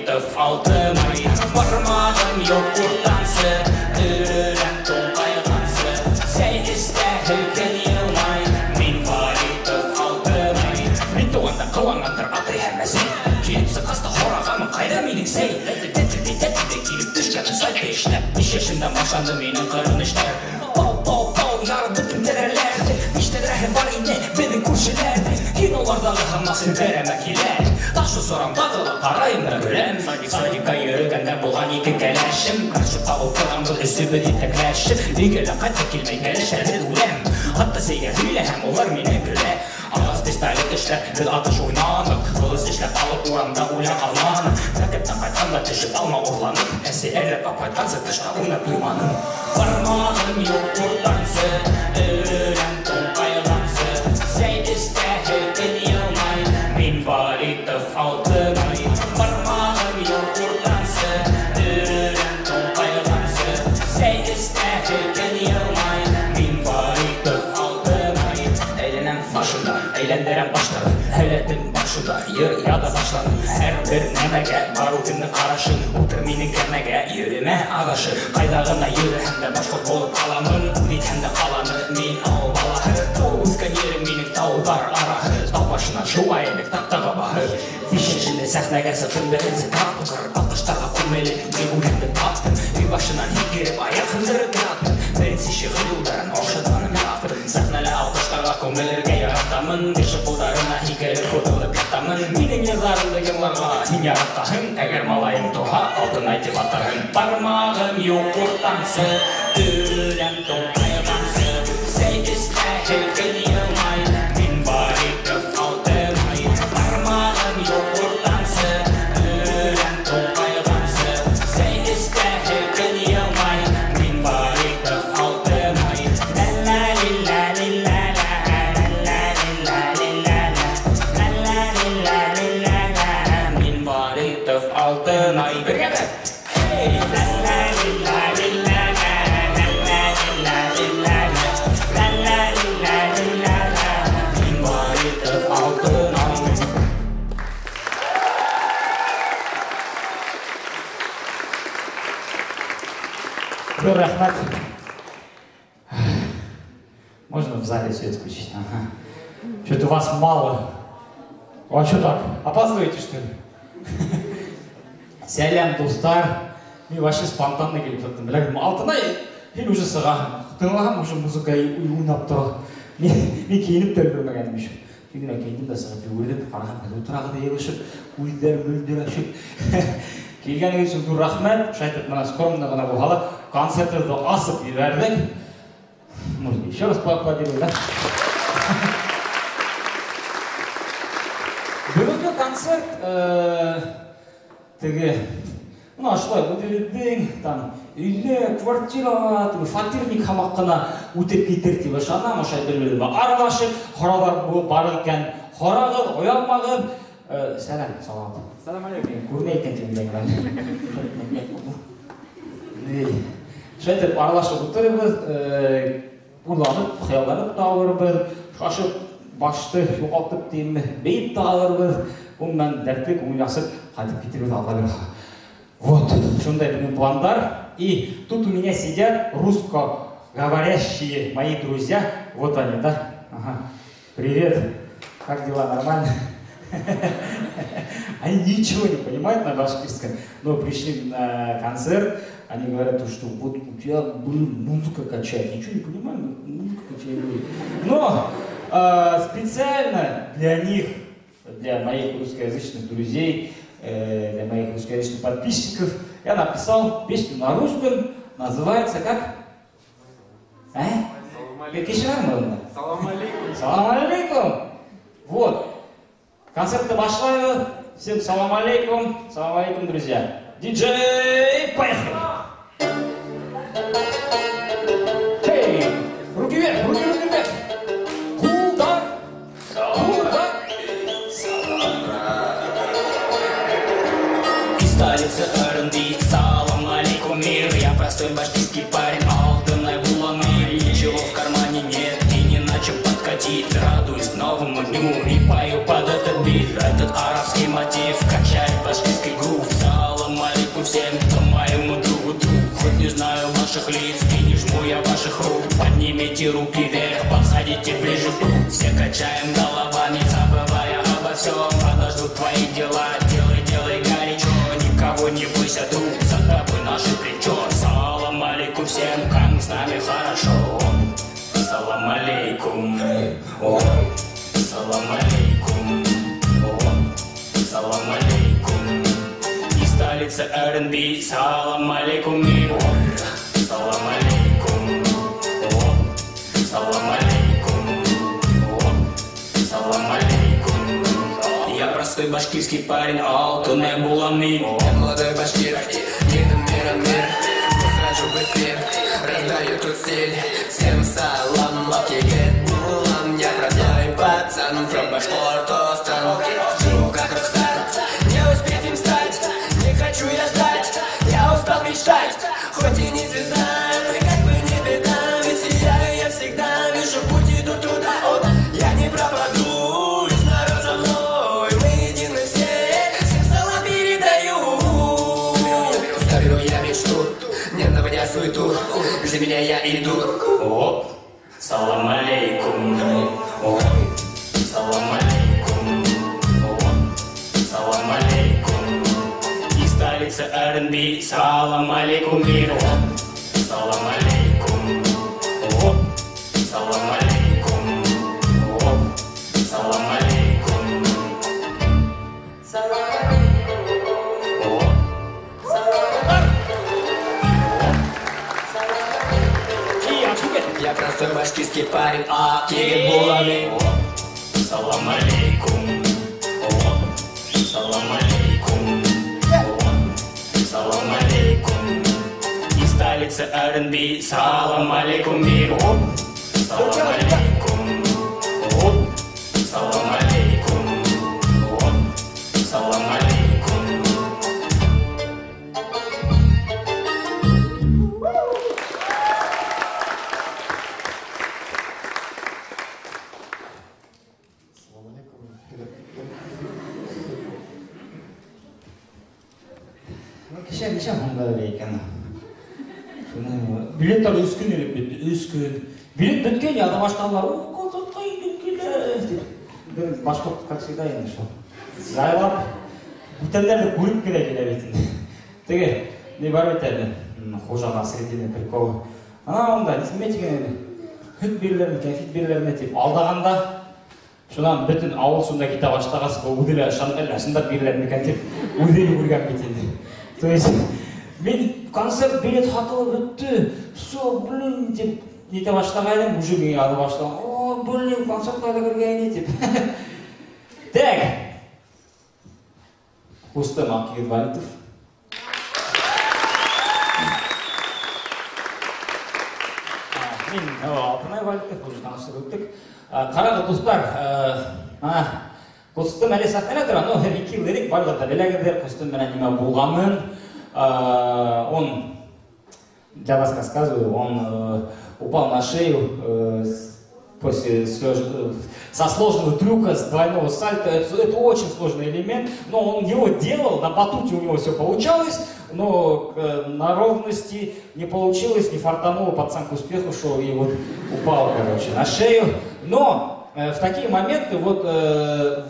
Валитов Алтынай. Бармағым юҡ уртансы, өрөләм туңҡайғансы. Сәй эстә һелкен йылмай, мин Валитов Алтынай. Мин туғанда ҡыуанғандыр атай һәм әсәй. Килеп сыҡҡас та һорағанмын, ҡайҙа минең сәй? Тәтелдей-тәтелдей килеп төшкәнмен сайтта эшләп. Биш йәшемдән башланды минең ҡырын эштәр. Пау-пау-пау ярып бөтөн тәҙрәләрҙе. Биш тәҙрәһе бар ине беҙҙең күршеләрҙең. Киноларҙағы һымаҡ селпәрәмә килә. Таш осорам тағы ла ҡарайым да көләм. Садикка йөрөгәндә булған ике кәләшем. Карчыҡҡа ултырғанбыҙ өсөбөҙ етәкләшеп. Өйгә лә ҡайтып килмәй кәләштәрҙе үләм. Хатта сәйгә һөйләһәм, улар мине көлә. Ағас пистолет эшләп, беҙ атыш уйнаныҡ. Ҡылыс эшләп алып урамда уйнап ҡалманыҡ. Мәктәптән ҡайтҡанда төшөп алма урланыҡ. Әсәй әрләп алып ҡайтҡансы тышта уйнап туйманым. Бармағым юҡ уртансы, өрөләм туңҡайғансы. Сәй эстә һелкен йылмай, мин Валитов Алтынай. Бармағым юҡ уртансы, өрөләм туңҡайғансы. Сәй эстә һелкен йылмай, мин Валитов Алтынай. Әйләнәм башымда, әйләндерәм баштары. Һәләтем башымда, йыр яҙа башланым. Һәр бер нәмәгә бар үҙемдең ҡарашым. Ултыр минең кәмәгә, йөрөмә аҙашып. Ҡайҙа ғына йөрөһәм дә башҡорт булып ҡаламын. Үҙ итһәм дә ҡаланы, мин ауыл балаһы. Тыуып үҫкән ерем минең тауҙар араһы. Тау башынан шыуа инек таҡтаға баһып. Биш йәшемдә сәхнәгә сыҡтым беренсе тапҡыр. Алҡыштарға күмелеп, мин үҙемде таптым. Өй башынан һикереп, аяҡ һындырып яттым. Беренсе шиғыр юлдарын оҡшатҡаным яҡтым. Сәхнәлә алҡыштарға күмелергә яратамын. Кеше ҡулдарына һикереп һуҙылып ятамын. Минең йырҙарымды йырларға һин яратаһың. Әгәр малайың тыуһа, Алтынай тип атарһың. Бармағым юҡ уртансы, өрөләм туңҡайғансы. Сәй эстә һелкен йылмай, мин Валитов Алтынай. Бармағым юҡ уртансы, өрөләм туңҡайғансы. Сәй эстә һелкен йылмай, мин Валитов Алтынай. Ла-ла-ли-ла-ли-ла-ла, ла-ла-ли-ла-ли-ла-ла, ла-ла-ли-ла-ли-ла-ла, мин Валитов Алтынай. Бергә бер! Эй! Ла-ла-ли-ла-ли-ла-ла, ла-ла-ли-ла-ли-ла-ла, ла-ла-ли-ла-ли-ла-ла, мин Валитов Алтынай. Ҙур рәхмәт. Можно в зале свет включить? Ага. Чё-то вас мало. А чё так? Опаздываете, что ли? Сәләм, дуҫтар. Мин вообще спонтанно килеп сыҡтым. Беләһегеҙме, Алтынай, һин уже сығаһың. Тыңлаһам, уже музыка уйнап тора. Мин кейенеп тә өлгөрмәгәнем еще. Тик генә кейендем дә сығып йүгерҙем. Ҡараһам, беҙ ултырағыҙ йыйылышып, күҙҙәр мөлдөрәшеп. Килгәнегеҙ өсөн ҙур рәхмәт. Шулай итеп, бына скромно ғына булһа ла, концертыбыҙҙы асып ебәрҙек. Можно еще раз поаплодировать, да? Бөгөнгө концерт, теге, ну, шулай, үҙебеҙҙең, там, өйҙә, квартирала, теге, фатирник һымаҡ ҡына үтеп китер тип ышанам, ошолай бер-бер аралашып, һорауҙар бар икән, һорағыҙ, оялмағыҙ. Сәләм, саламат. Салам алейкум. Күренә икән тип уйлайым. Шулай итеп аралашып ултырырбыҙ, уйланып, хыялланып та алырбыҙ, шашып, башты юғалтып тиемме, бейеп тә алырбыҙ. Ғөмүмән, дәртле күңел асып ҡайтып китербеҙ, Алла бирһә. Вот, шундай бөгөн пландар. И тут у меня сидят русскоговорящие мои друзья. Вот они, да? Ага. Привет. Как дела? Нормально? Они ничего не понимают на башкирском, но пришли на концерт, они говорят, что вот у тебя, блин, музыка качает. Ничего не понимаю, но музыка качает. Но специально для них, для моих русскоязычных друзей, для моих русскоязычных подписчиков, я написал песню на русском, называется как? А? Салам алейкум. Салам алейкум. Вот. Концерт башлайбыҙ. Всем салам алейкум. Салам алейкум, друзья. Диджей, поехали! Эй, руки вверх, руки, руки вверх. Куда? Куда? Из столицы R&B, салам алейкум, мир. Я простой башкирский парень, Алтынай буланыр. Ничего в кармане нет и не на чем подкатить. Радуюсь новому дню и пою под этот бит. Этот арабский мотив качает башкирский грув. Хоть не знаю ваших лиц и не жму я ваших рук. Поднимите руки вверх, подходите ближе в круг. Все качаем головами, забывая обо всем. Подождут твои дела, делай, делай горячо. Никого не бойся, друг, за тобой наше плечо. Салам алейкум всем, кому с нами хорошо. Салам алейкум, о, салам алейкум, о, салам алейкум. И столица R&B, салам алейкум миру. Салам алейкум, о, салам алейкум, о, салам алейкум. Я простой башкирский парень, алтынай булам мин. Я молодой башкир, еду миром мир. Выхожу в эфир, раздаю тут стиль. Всем салам, егет булам. Я простой пацан, from Башкортостан. Живу как rockstar, не успев им стать. Не хочу я ждать, я устал мечтать. Хоть и не звезда, это как бы не беда. Ведь сияю я всегда, вижу путь, иду туда. О, я не пропаду, весь народ со мной. Мы едины все, всем салам передаю. Ставлю я мечту, не наводя суету. Жди меня, я иду. Оп, салам алейкум, оп, салам алейкум, оп, салам алейкум. И столица R&B, салам алейкум миру. Салам алейкум, оп, салам алейкум, оп, салам алейкум. Оп. Я простой башкирский парень, а егет булам мин. Салам алейкум, о, салам алейкум, о, салам алейкум. И столица R&B, салам алейкум миру. Салам алейкум, о, салам алейкум, о, салам алейкум. Кеше нисә һумға икән? Билеттар өс көн элек бетте, өс көн. Билет бөткән, яҙа башланылар. О, концертҡа ингем килә дип. Беҙ башҡорт, как всегда, инде шул. Жайлап бүтәндәрҙе күреп кенә килә бит инде. Теге, ни бар бит әле, Хужа Насретдиндең приколы. Ана унда нимә тигән ине? Һөт биреләрме, кәнфит биреләрме тип алдағанда, шунан бөтөн ауыл шунда китә башлағас, был үҙе лә ышанып, әллә ысынлап биреләр микән тип үҙе йүгергән бит инде. То есть, мин концерт билет һатылып бөттө, все, блин, тип нитә башлағайным, уже миңә яҙа башлаған. О, блин, концертҡа ла кергәйне тип. Так. Ҡустым Аҡегет Вәлитов. Мин Алтынай Вәлитов, уже таныштырып үттек. Ҡарағыҙ, дуҫтар, ана ҡустым әле сәхнәлә тора, но 2 йыл элек барлығы да беләгеҙҙер, ҡустым менән нимә булғанын. Он, для вас рассказываю, он упал на шею после со сложного трюка, с двойного сальто. Это очень сложный элемент, но он его делал, на батуте у него все получалось, но на ровности не получилось, не фартануло, пацан к успеху шел и вот упал, короче, на шею. Но в такие моменты вот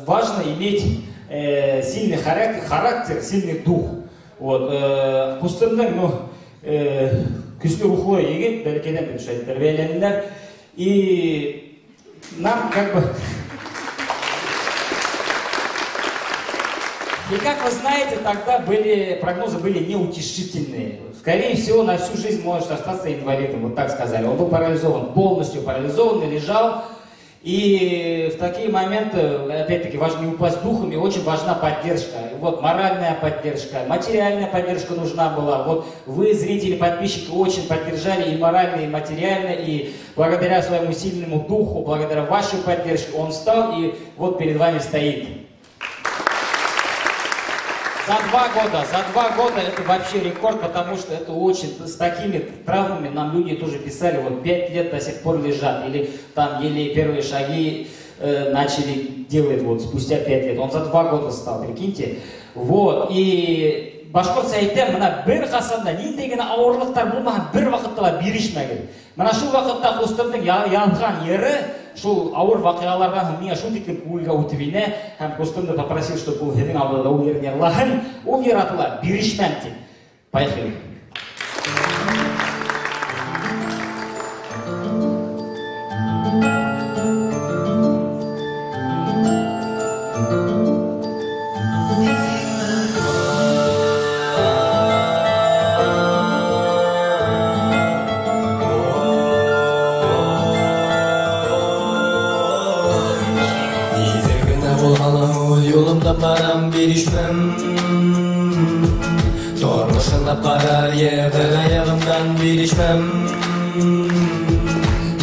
важно иметь сильный характер, сильный дух. Вот, ҡустымдың, ну, көслө рухлы егет, бәләкәйҙән бит шулай тәрбиәләнделәр. И нам как бы... И как вы знаете, тогда были, прогнозы были неутешительные. Скорее всего, на всю жизнь можешь остаться инвалидом, вот так сказали. Он был парализован, полностью парализован, лежал. И в такие моменты, опять-таки, важно не упасть духом, и очень важна поддержка. Вот моральная поддержка, материальная поддержка нужна была. Вот вы, зрители, подписчики, очень поддержали и морально, и материально, и благодаря своему сильному духу, благодаря вашей поддержке он встал и вот перед вами стоит. За два года это вообще рекорд, потому что это очень... С такими травмами нам люди тоже писали, вот 5 лет до сих пор лежат, или там еле первые шаги начали делать вот спустя 5 лет. Он за 2 года стал, прикиньте. Вот, и Башҡортса әйтәм, бына бер ҡасан да ниндәй генә ауырлыҡтар булмаһын, бер ваҡытта ла бирешмәгеҙ. Бына шул ваҡытта ҡустымдың яҙған йыры шул ауыр ваҡиғаларҙан һуң миңә шул тиклем күңелгә үтеп инә, һәм ҡустымды попросил, чтобы ул һеҙҙең алдында ул йырын йырлаһын, ул йыр атала «Бирешмәм» тип. Поехали. Барам бирешмәм, тормошына ҡарар йығыр аяғымдан бирешмәм.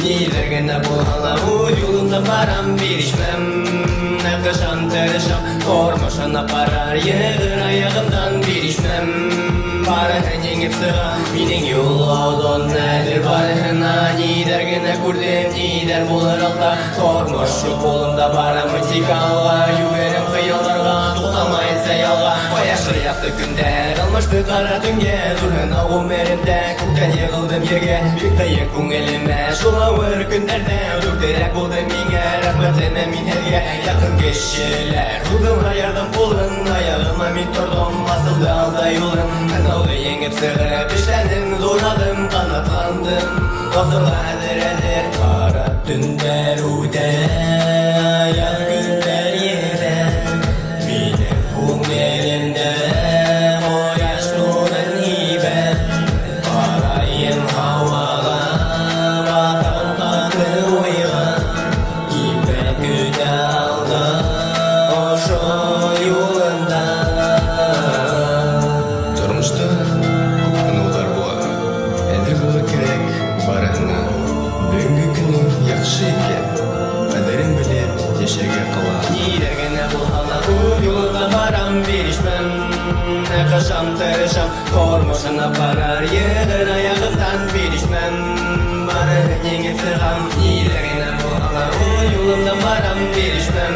Ниҙәр генә булһа ла үҙ юлымда барам бирешмәм. Ныҡышам, тырышам, тормошына ҡарар йығыр аяғымдан бирешмәм. Барыһын еңеп сыға минең юл оҙон әҙер барыһына. Ниҙәр генә күрҙем, ниҙәр булыр алда. Тормош юҡ ҡулымда, барам тик алға. Йүгерәм хыялдарға, туҡтамайынса ялға. Ҡояшлы яҡты көндәр алмашты ҡара төнгә. Ҙур һынау ғүмеремдә, күктән йығылдым ергә. Бик ҡыйын күңелемә шул ауыр көндәрҙә. Ҙур терәк булды миңә, рәхмәтлемен мин һеҙгә. Яҡын кешеләр һуҙылған ярҙам ҡулын. Аяғыма мин торҙом, асылды алда юлым. Һынауҙы еңеп сығып эшләнем, ҙур аҙым ҡанатландым. Осорға әҙер, әҙер. Ҡара төндәр үтә, аяҙ көндәр етә. Минең күңелемдә ҡояш нурын һибә. Ҡарайым һауаға, батам ҡаты уйға. Ибрәт көтә алда ошо юлында. Тормошта күп һынауҙар була. Әҙер булыр кәрәк барыһына. Бөгөнгө көнөң яҡшы икән, ҡәҙерен белеп йәшәргә ҡала. Ниҙәр генә булһа ла үҙ юлымда барам бирешмәм. Ныҡышам, тырышам, тормошына ҡарар йығыр аяғымдан бирешмәм. Барыһын еңеп сығам. Ниҙәр генә булһа ла үҙ юлымда барам бирешмәм.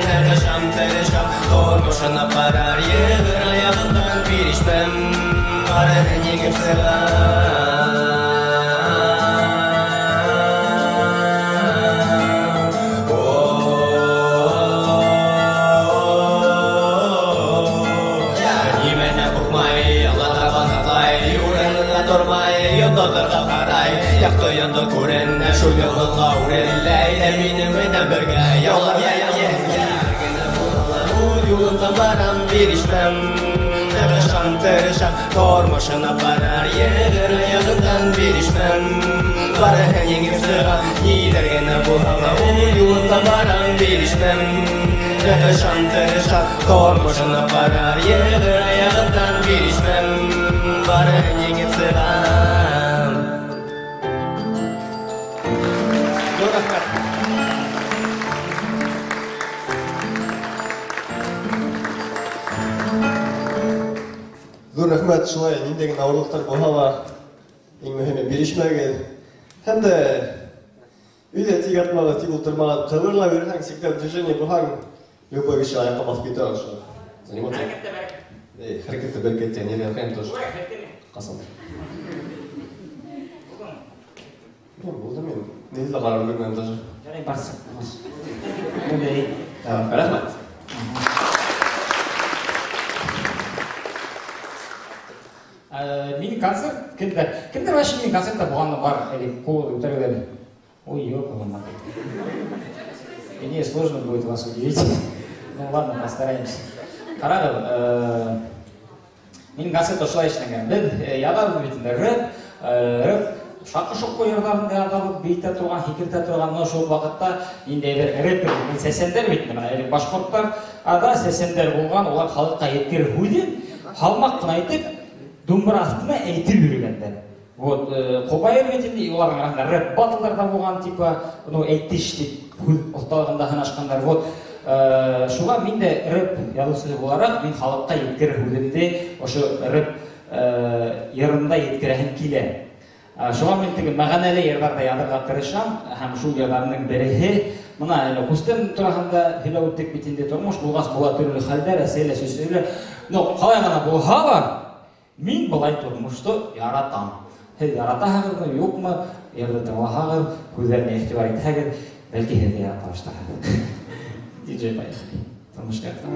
Ныҡышам, тырышам, тормошына ҡарар йығыр аяғымдан бирешмәм. Барыһын еңеп сығам. Йондоҙҙарға ҡарай, яҡты йондоҙ күренә, шул йондоҙға үрелә. Әйҙә минең менән бергә яуларға үҙ юлымда барам бирешмәм. Тырышам, тырышам, тормошына ҡарар йығыр аяғымдан бирешмәм. Барыһын еңеп сығам, ниҙәр генә булһа ла үҙ юлымда барам бирешмәм. Тырышам, тырышам, тормошына ҡарар йығыр аяғымдан бирешмәм. Барыһын еңеп сығам. Ҙур рәхмәт. Ҙур рәхмәт. Шулай ниндәй генә ауырлыҡтар булһа ла, иң мөһиме бирешмәгеҙ. Һәм дә өйҙә тик ятмағыҙ, тик ултырмағыҙ, ҡыбырлап йөрөһәң, всегда в движении булһаң, любой кеше аяҡҡа баҫып китә ошо. Заниматься. Хәрәкәттә бәрәкәт. Эй, хәрәкәттә бәрәкәт тигән ерҙә ятҡайым тоже. Ҡасан? Булды мин. Ниҙе лә ҡарап өлгөрмәнем даже. Ярай, барсы. Булды. Рәхмәт. Минең концерт кемдер? Кемдер вообще минең концертта булғаны бар, или ҡул күтәргән? Ой, юҡ, булмады. Мне сложно будет вас удивить. Ну ладно, постараемся. Ҡарағыҙ, минең концерт ошолай эшләнгән. Беҙ яҙабыҙ бит инде рэп, рэп шаҡы-шоҡо йырҙарын яҙабыҙ, бейетә торған, һикертә торған, но шул уҡ ваҡытта ниндәйҙер рэпер, сәсәндәр бит инде, бына элек башҡорттар ада сәсәндәр булған, улар халыҡҡа еткерер һүҙен һалмаҡ ҡына итеп думбыра аҫтына әйтеп йөрөгәндәр. Вот, Ҡобайыр бит инде, уларҙың араһында рэп батлдар ҙа булған, типа, ну, әйтеш тип һүҙ оҫталығында һынашҡандар. Вот, шуға мин дә рэп яҙыусыһы булараҡ, мин халыҡҡа еткерер һүҙемде ошо рэп йырында еткерәһем килә. Шуға мин теге мәғәнәле йырҙарҙы яҙырға тырышам, һәм шул йырҙарҙың береһе Мына әле ҡустым тураһында һөйләп үттек бит инде. Тормош булғас була төрлө хәлдәр, әсәй лә, сөсөй лә. Но ҡалай ғына булһа ла, мин былай тормошто яратам. Һеҙ яратаһығыҙмы, юҡмы? Йырҙы тыңлаһағыҙ, һүҙҙәренә иғтибар итһәгеҙ, бәлки һеҙ ҙә ярата башларһығыҙ. Диджей, поехали. Тормош яратам.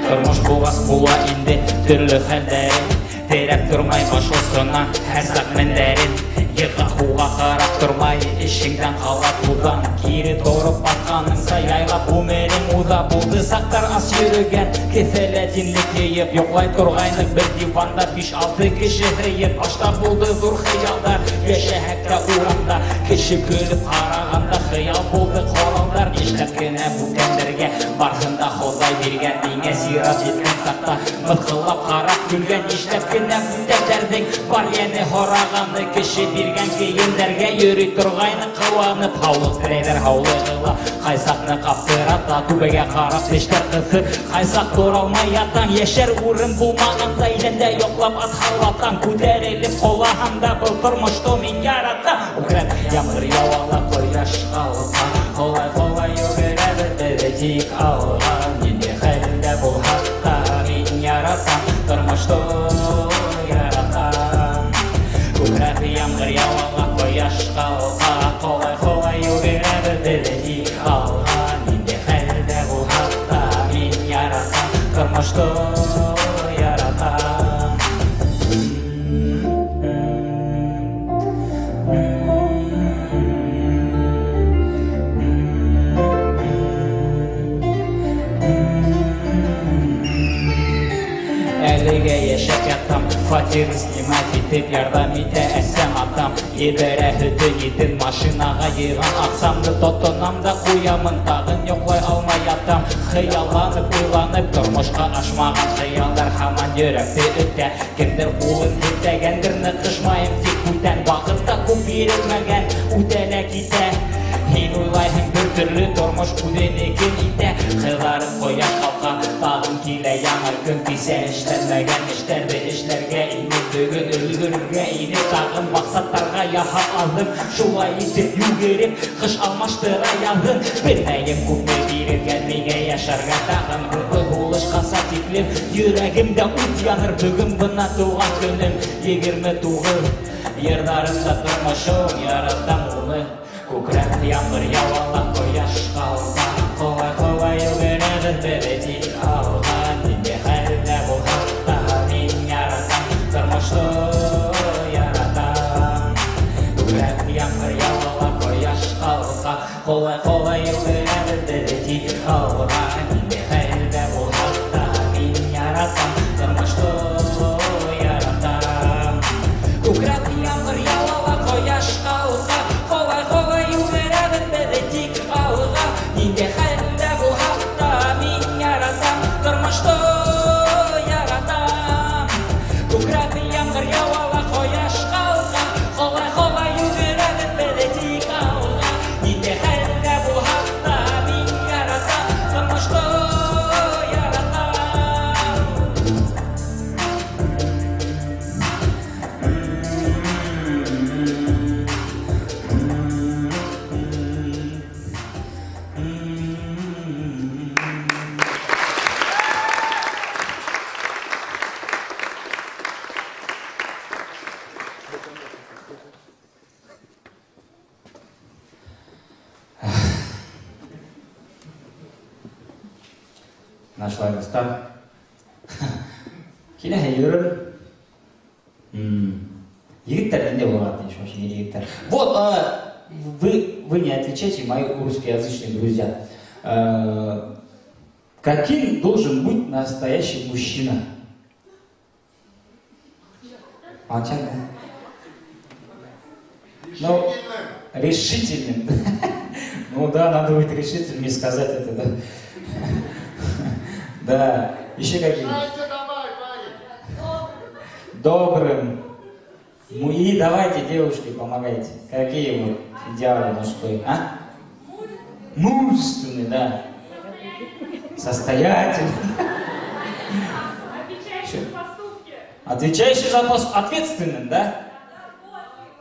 Тормош булғас була инде төрлө хәлдәре. Терәп тормай баш осона һәр саҡ мендәрен. Йыға һуға ҡарап тормай, эшеңдән ҡала туҙан. Кире тороп атҡаныңса яйлап ғүмерең уҙа. Булды саҡтар ас йөрөгән, кеҫәлә тинлек йыйып. Йоҡлай торғайныҡ бер диванда 5-6 кеше һыйып. Башта булды ҙур хыялдар, йәшәһәк тә урамда. Кеше көлөп ҡарағанда хыял булды ҡоралдар. Нишләп кенә бүтәндәргә барыһын да Хоҙай биргән. Миңә сират еткән саҡта мыҫҡыллап ҡарап көлгән. Нишләп кенә бүтәндәрҙең бар йәне һорағаны. Кеше биргән кейемдәргә йөрөй торғайны ҡыуанып. Һаулыҡ теләйҙәр һаулығы ла, ҡайсаҡны ҡаптырата. Түбәгә ҡарап тештәр ҡыҫып, ҡайсаҡ тора алмай ятаң. Йәшәр урын булмағанда иҙәндә йоҡлап атһалатаң. Күтәрелеп ҡолаһам да был тормошто мин яратам. Үкрәп ямғыр яуа ла, ҡояш ҡалҡа. Ҡолай-ҡолай йүгерәбеҙ беҙ тик алға. Ниндәй хәлдә булһаҡ та мин яратам, тормошто яратам. Күкрәп ямғыр яуа ла, ҡояш ҡалҡа. Ҡолай-ҡолай йүгерәбеҙ беҙ тик алға. Ниндәй хәлдә булһаҡ та мин яратам, тормошто яратам. Әлегә йәшәп ятам, фатир снимать итеп ярҙам итә әсәм, атам. Ебәрә һөтөн, итен, машинаға йыйған аҡсамды тотонам да ҡуямын. Тағын йоҡлай алмай ятам, хыялланып, уйланып. Тормошҡа ашмаған хыялдар һаман йөрәкте өтә. Кемдер ҡулын һелтәгәндер, ныҡышмайым тик бүтән. Ваҡыт та күп бирелмәгән, үтә лә китә. Һин уйлайһың бер төрлө, тормош үҙенекен итә. Ҡыҙарып ҡояш ҡалҡа, тағын килә яңы көн. Кисә эшләнмәгән эштәрҙе эшләргә ине, бөгөн өлгөрөргә ине. Тағын маҡсаттарға яһап аҙым, шулай итеп йүгереп, ҡыш алмаштыра яҙын. Белмәйем күпме бирелгән миңә йәшәргә тағын. Һуңғы һулышҡаса тиклем йөрәгемдә ут яныр. Бөгөн бына тыуған көнөм, 29. Йырҙарымда тормошом, яратам уны. Күкрәп ямғыр яуа ла, ҡояш ҡалҡа. Ҡолай-ҡолай йүгерәбеҙ беҙ тик алға. Ниндәй хәлдә булһаҡ та мин яратам, тормошто яратам. Күкрәп ямғыр яуа ла, ҡояш ҡалҡа. Ҡолай-ҡолай йүгерәбеҙ беҙ тик алға. Ниндәй хәлдә булһаҡ та мин яратам, тормошто яратам. Күкрәп ямғыр яуа ла, ҡояш ҡалҡа. Ҡолай-ҡолай йүгерәбеҙ беҙ тик алға. Ниндәй хәлдә булһаҡ та мин яратам, тормошто яратам. Күкрәп ямғыр яуа ла, ҡояш ҡалҡа. Ҡолай-ҡолай йүгерәбеҙ беҙ тик алға. Ниндәй хәлдә булһаҡ та мин яратам, тормошто яратам. Нашла дуҫтар. Киләһе йөрөр. Егеттәр ниндәй булырға тейеш вообще, егеттәр? Вот, вы не отвечайте, мои русскоязычные друзья. Каким должен быть настоящий мужчина? Молчат, да? Ну, решительным. Ну да, надо быть решительным и сказать это, да. Да, еще какие? Добрым. Ну и давайте, девушки, помогайте. Какие вот идеалы мужской, а? Мужественный, да. Состоятельный. Отвечающий за поступки. Отвечающий за поступки. Ответственным, да?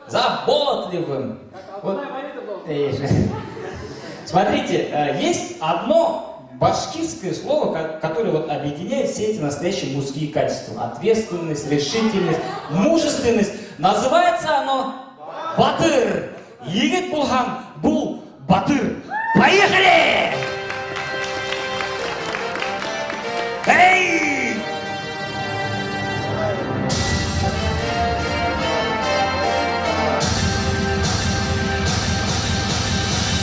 Заботливым. Вот. Смотрите, есть одно башкирское слово, которое вот объединяет все эти настоящие мужские качества. Ответственность, решительность, мужественность. Называется оно батыр. Егет булһаң, бул батыр. Поехали! Эй!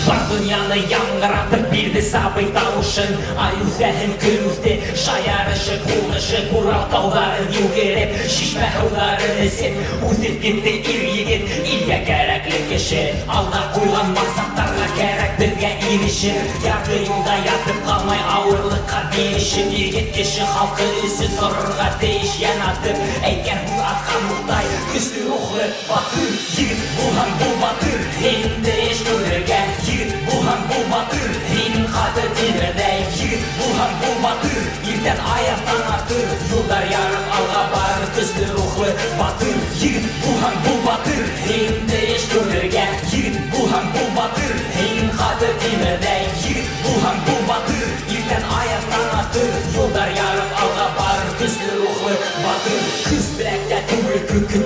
Бар дөньяны яңғыратып бирҙе сабый тауышын. Ай үҫәһен көн үҫте, шаярышып, һуғышып, Урал тауҙарын йүгереп, шишмә һыуҙарын эсеп, үҫеп китте ир егет, илгә кәрәкле кеше. Алда ҡуйған маҡсаттарға кәрәк беҙгә ирешер. Ярты юлда ятып ҡалмай ауырлыҡҡа бирешеп, егет кеше халҡы өсөн торорға тейеш. Йән атып, әйткән һүҙ атҡан уҡтай, көслө рухлы батыр. Егет булһаң бул батыр, һин тейеш күрергә. Егет булһаң бул батыр, һин ҡаты тимерҙәй. Егет булһаң бул батыр, иртән аяҡтан атыр. Юлдар ярып алға барыр, көслө рухлы батыр. Егет булһаң бул батыр, һин тейеш күрергә. Егет булһаң бул батыр, һин ҡаты тимерҙәй. Егет булһаң бул батыр, иртән аяҡтан атыр. Юлдар ярып алға барыр, көслө рухлы батыр. Көс беләктә түгел,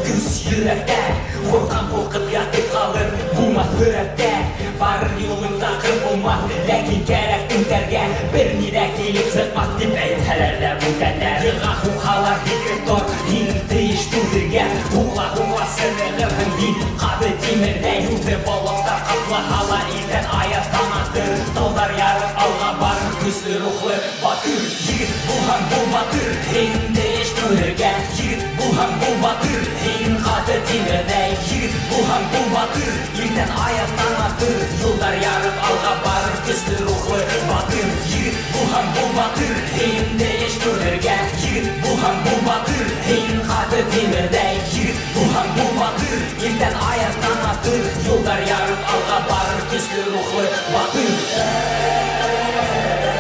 көс йөрәктә. Ҡурҡҡан ҡурҡып ятып ҡалыр, булмаҫ һөрәктә. Барыр юлың таҡыр булмаҫ, ләкин кәрәк үтәргә. Бер ни ҙә килеп сыҡмаҫ тип әйтһәләр ҙә бүтәндәр. Йыға һуҡһалар һикереп тор, һин тейеш түҙергә. Һуҡла-һуҡла сынығырһың һин ҡаты тимерҙәй. Юлды болоттар ҡаплаһа ла иртән аяҙҙан атыр. Тауҙар ярып алға барыр, көслө рухлы батыр. Егет булһаң бул батыр, һин тейеш түҙергә. Егет булһаң бул батыр, һин ҡаты тимерҙәй. Егет булһаң бул батыр, иртән аяҙҙан атыр. Юлдар ярып алға барыр, көслө рухлы батыр. Егет булһаң бул батыр, һин тейеш түҙергә. Егет булһаң бул батыр, һин ҡаты тимерҙәй. Егет булһаң бул батыр, иртән аяҙҙан атыр. Юлдар ярып алға барыр, көслө рухлы батыр.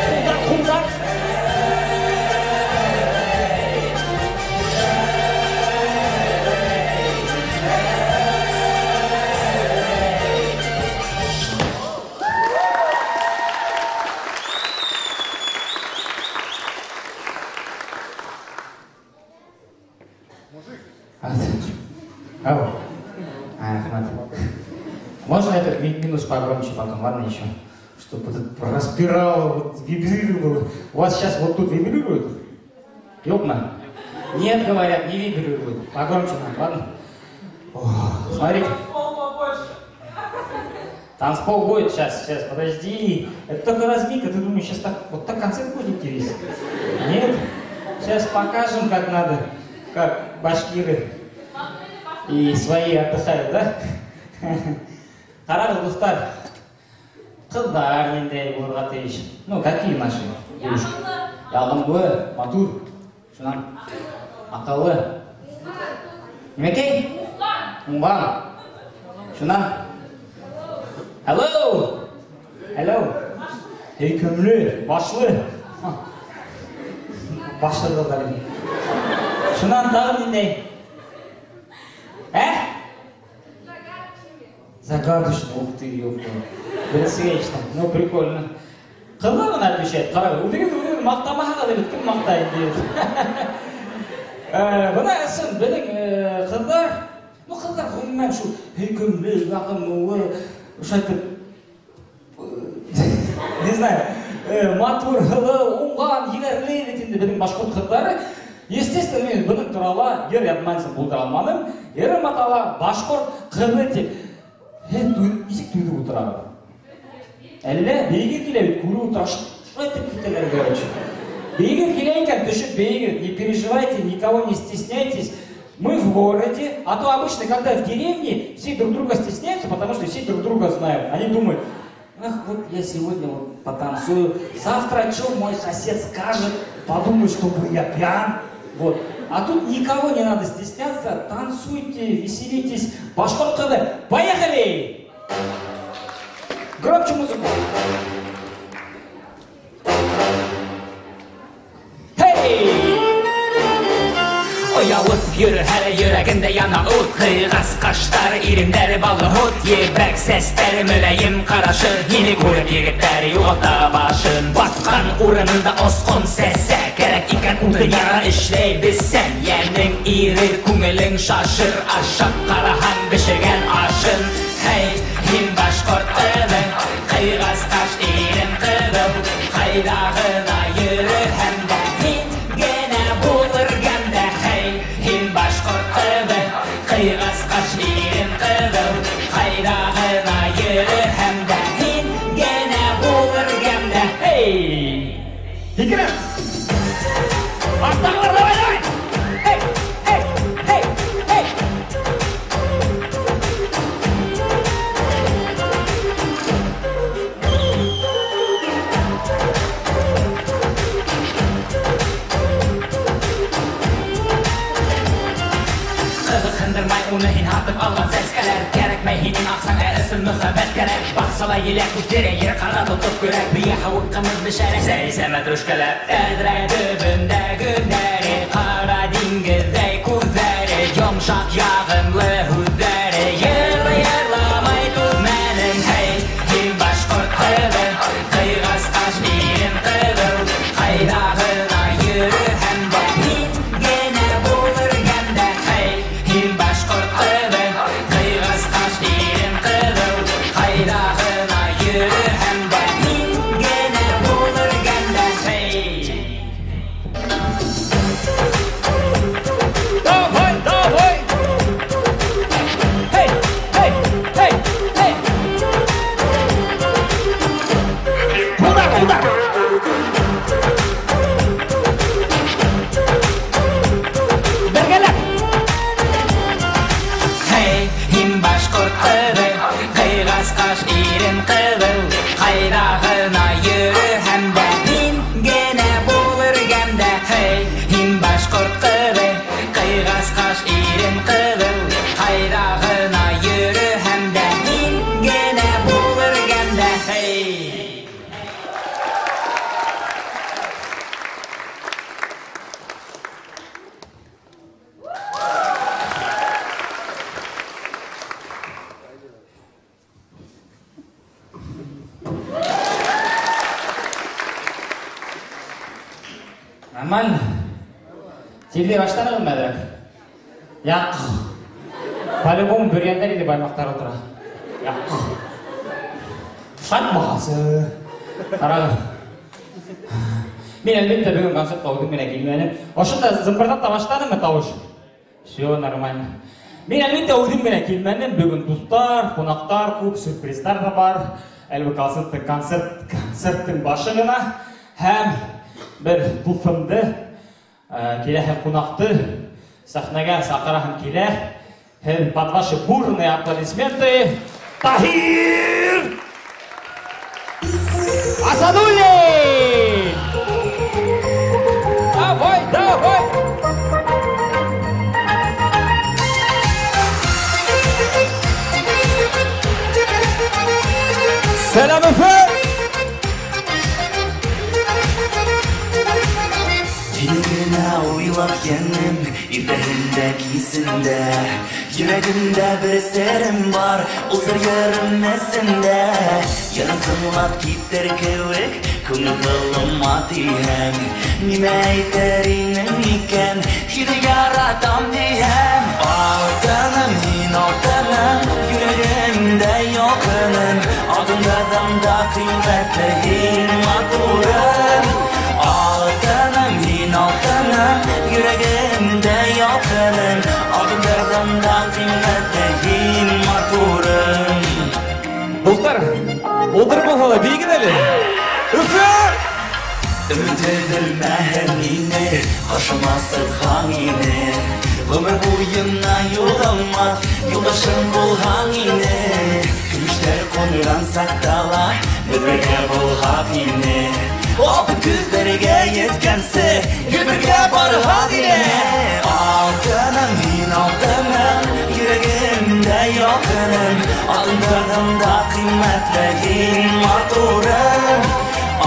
Ҡулдар, ҡулдар. Можно этот минус погромче потом, ладно, еще? Чтобы вот это распирало, вот вибрировало. У вас сейчас вот тут вибрирует? Ёпна? Нет, говорят, не вибрирует. Погромче нам, ладно? Ох, смотрите. Танцпол будет сейчас, сейчас, подожди. Это только разминка, ты думаешь, сейчас так, вот так концерт будет идти весь? Нет? Сейчас покажем, как надо, как башкиры и свои отдыхают, да? Ҡарағыҙ, дуҫтар, ҡыҙҙар ниндәй булырға тейеш? Ну, какие наши девушки? Яғымлы, матур, шунан аҡыллы. Нимәкәй? Уңған. Шунан? Hello! Hello! Һөйкөмлө, башлы. Башлы ҡыҙҙар инде. Шунан тағы ниндәй? Ә? Загадочно, ух ты, ёпта. Беренсегә ишетәм. Ну, прикольно. Ҡыҙҙар ғына отвечает. Ҡара, үҙегеҙ маҡтамаһағыҙ бит, кем маҡтай инде? Бына ысын, беҙҙең ҡыҙҙар, ну, ҡыҙҙар ғөмүмән шул һөйкөмлө, яғымлы, ошайтып, не знаю, матур, һылыу, уңған, егәрле бит инде беҙҙең башҡорт ҡыҙҙары. Естественно, мин бының турала йыр яҙмайынса булдыра алманым. Йырым атала башҡорт ҡыҙы тип. Һеҙ нисек туйҙы ултырағыҙ? Әллә бейеге килә бит, күреп ултыра, шулай итеп китәләр, короче. Бейеге килә икән, төшөп бейегеҙ, не переживайте, никого не стесняйтесь. Мы в городе, а то обычно, когда в деревне, все друг друга стесняются, потому что все друг друга знают. Они думают, ах, вот я сегодня вот потанцую, завтра что мой сосед скажет, подумает, что я пьян. Вот. А тут никого не надо стесняться, танцуйте, веселитесь. Башҡорт ҡыҙы, поехали! Громче музыку! Hey! Оялып йөрөһә лә йөрәгендә яна ут. Ҡыйғас ҡаштары, ирендәре баллы һут. Ебәк сәстәре, мөләйем ҡарашы. Һине күреп егеттәр юғалта башын. Баҫҡан урынында осҡон сәсә. Кәрәк икән уты яра эшләй белсәң. Йәнең ирер, күңелең шашыр. Ашап ҡараһаң бешергән ашын. Һей, һин башҡорт ҡыҙы, ҡыйғас ҡаш, ирен ҡыҙыл. Ҡайҙа ғына йөрөһәң дә, һин генә булыр гәмдә. Һей, һин башҡорт ҡыҙы, ҡыйғас ҡаш, ирен ҡыҙыл. Ҡайҙа ғына йөрөһәм дә, һин генә булыр гәмдә. Эй! Һикерәм! Арттағылар, давай, давай! Эй, эй, эй, эй! Ҡыҙыҡһындырмай уны һин һатып алған сәскәләр. Кәрәкмәй һинең аҡсаң, ә ысын мөхәббәт кәрәк. Баҡсала еләк үҫтерә, ер ҡара тотоп көрәк. Бейә һауыт ҡымыҙ бешерә, сәй сәмәтрүшкәләп. Тәҙрә төбөндә гөлдәре, ҡара диңгеҙҙәй күҙҙәре, йомшаҡ яғымлы һүҙҙәре. Йырлай йырламай түҙмәнем. Һей, һин башҡорт ҡыҙы, ҡыйғас ҡаш, ирен ҡыҙыл. Ҡайҙа ғына йөрөһәң дә, һин генә булыр гәмдә. Һей, һин башҡорт ҡыҙы, ҡыйғас ҡаш, ирен ҡыҙыл. Ҡайҙа ғына йөрөһәң дә, һин генә булыр гәмдә. Һей! Давай, давай! Эй, эй, эй, эй! Удар, удар! Бергәләп! Һей, һин башҡорт ҡыҙы, ҡыйғас ҡаш, ирен ҡыҙыл. Ҡайҙа ғына йөрөһәм дә, һин генә булыр гәмдә. Һей, һин башҡорт ҡыҙы, ҡыйғас ҡаш, ирен ҡыҙыл. Ҡайҙа ғына йөрөһәм дә, һин генә булыр гәмдә. Һей! Нормально? Тирләй башланығыҙмы әҙерәк? Яҡ. По-любому бөрйәндәр или баймаҡтар ултыра. Яҡ. Шат баһасы. Ҡарағыҙ. Мин әлбиттә бөгөн концертҡа үҙем генә килмәнем. Ошонда зымбырҙата башланымы тауыш? Все нормально. Мин әлбиттә үҙем генә килмәнем. Бөгөн дуҫтар, ҡунаҡтар күп, сюрприздар ҙа бар. Әле концерттың башы ғына. Һәм бер дуҫымды, киләһе ҡунаҡты сәхнәгә саҡыраһым килә. Һеҙ под ваши бурные аплодисменты Таһир Асадуллин! Давай, давай! Сәләм, Өфө! Һине генә уйлап йәнем, иртәһендә, кисендә. Йөрәгемдә бер серем бар, ул сер йөрөмәсендә. Йырың тыңлап китер кеүек, күңел ҡылыма тиһәң. Нимә әйтер инең икән, һине яратам тиһәм. Алтыным, һин алтыным, йөрәгемдә ялҡыным. Алтындарҙан да ҡиммәтле һин матурым. Алтыным, һин алтыным, йөрәгемдә ялҡыным. Алтындарҙан да ҡиммәтле һин матурым. Дуҫтар, ултырып булһа ла бейегеҙ әле. Өфө! Өмөт өҙөлмәһен ине, ҡаршыма сыҡһаң ине. Ғүмер буйына юғалмаҫ юлдашым булһаң ине. Көмөштәр ҡунған саҡта ла беҙ бергә булһаҡ ине. Алтын көҙҙәргә еткәнсе, гел бергә барһаҡ булмаҫ ине. Алтыным, һин алтыным, йөрәгемдә ялҡыным, алтындарҙан да ҡиммәтле һин матурым.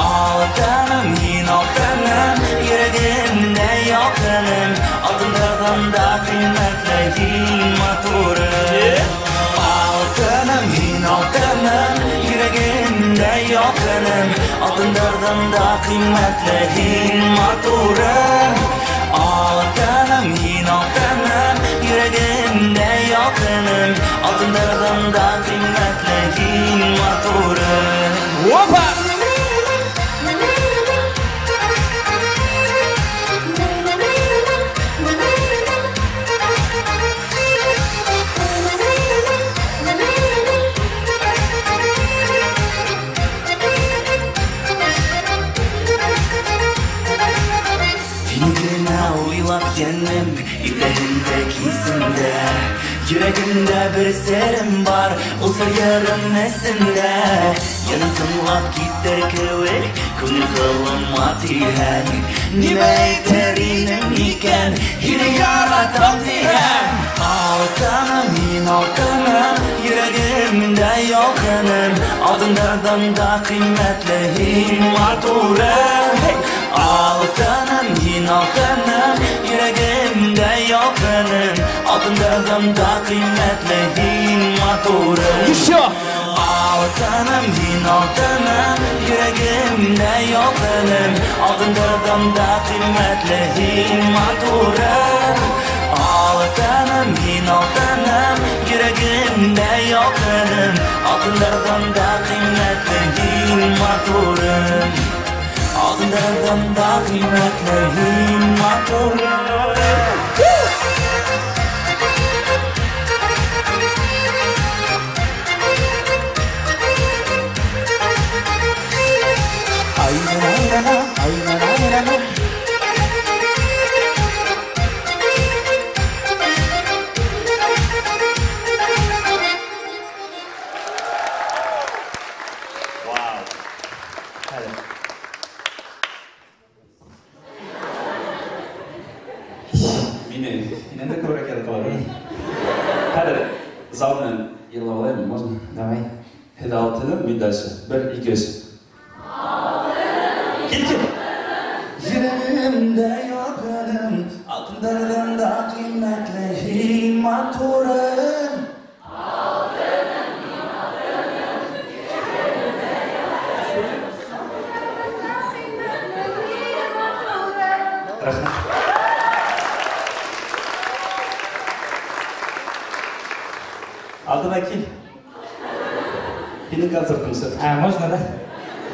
Алтыным, һин алтыным, йөрәгемдә ялҡыным, алтындарҙан да ҡиммәтле һин матурым. Алтыным, һин алтыным, йөрәгемдә ялҡыным, алтындарҙан да ҡиммәтле һин матурым. Алтыным, һин алтыным, йөрәгемдә ялҡыным, алтындарҙан да ҡиммәтле һин матурым. Опа! Йәнем, иртәһендә, кисендә, йөрәгемдә бер серем бар, ул сер йырым эсендә. Йәнем тыңлап китер кеүек, күңел ҡылыма тейһәң, нимә әйтер инем икән, һине яратам тиһәң. Алтыным, һин алтыным, йөрәгемдә ялҡыным, алтындарҙан да ҡиммәтле һин матурым. Алтыным, һин алтыным, йөрәгемдә ялҡыным, алтындарҙан да ҡиммәтле һин матурым. Еще! Алтыным, һин алтыным, йөрәгемдә ялҡыным, алтындарҙан да ҡиммәтле һин матурым. Алтыным, һин алтыным, йөрәгемдә ялҡыным, алтындарҙан да ҡиммәтле һин матурым. Алтындарҙан да ҡиммәтле һин матурым. Дальше. Бер, ике, өс. Кил, кил. Йөрәгемдә ялҡыным, алтындарҙан да ҡиммәтле һин матурым. Алтыным, һин алтыным, йөрәгемдә ялҡыным, алтындарҙан да ҡиммәтле һин матурым. Рәхмәт. Алтынай, кил. Һинең концертың все-таки. А, можно, да?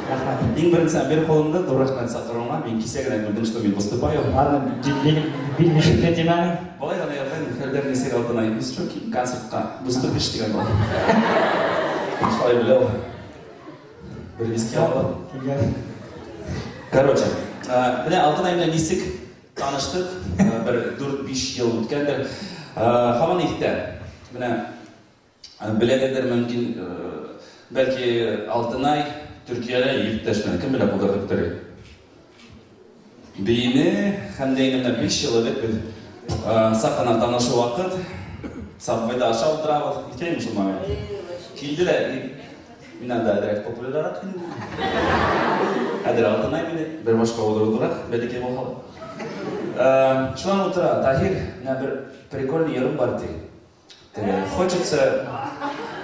Рәхмәт. Иң беренсе бер ҡулымды ҙур рәхмәт саҡырыуыңа. Мин кисә генә белдем, что мин выступаю. Ладно, белмешеп тә тимәнең. Былай ғына яҙған, хәлдәр нисек, Алтынай? Нисек кил концертҡа выступишь тигән был. Шулай белә ул. Бер виски алды. Килгән. Короче, менә Алтынай менән нисек таныштыҡ? Бер 4-5 йыл үткәндер. Һаман иҫтә. Менә беләгәндер мөмкин, бәлки Алтынай Төркиәлә иптәш менән кем белә булдырҙы бөтөргә. Бейне һәм дә инде менә 5 йыл элек беҙ саҡ ҡына танышыу ваҡыт Сабвейда аша ултырабыҙ. Иҫтәйме шул момент? Килде лә, мин анда әҙерәк популярыраҡ инде. Хәҙер Алтынай мине бер башҡа ултырҙыраҡ, бәләкәй булһа ла. Шунан ултыра, Таһир, менә бер прикольный йырым бар ти. Теге,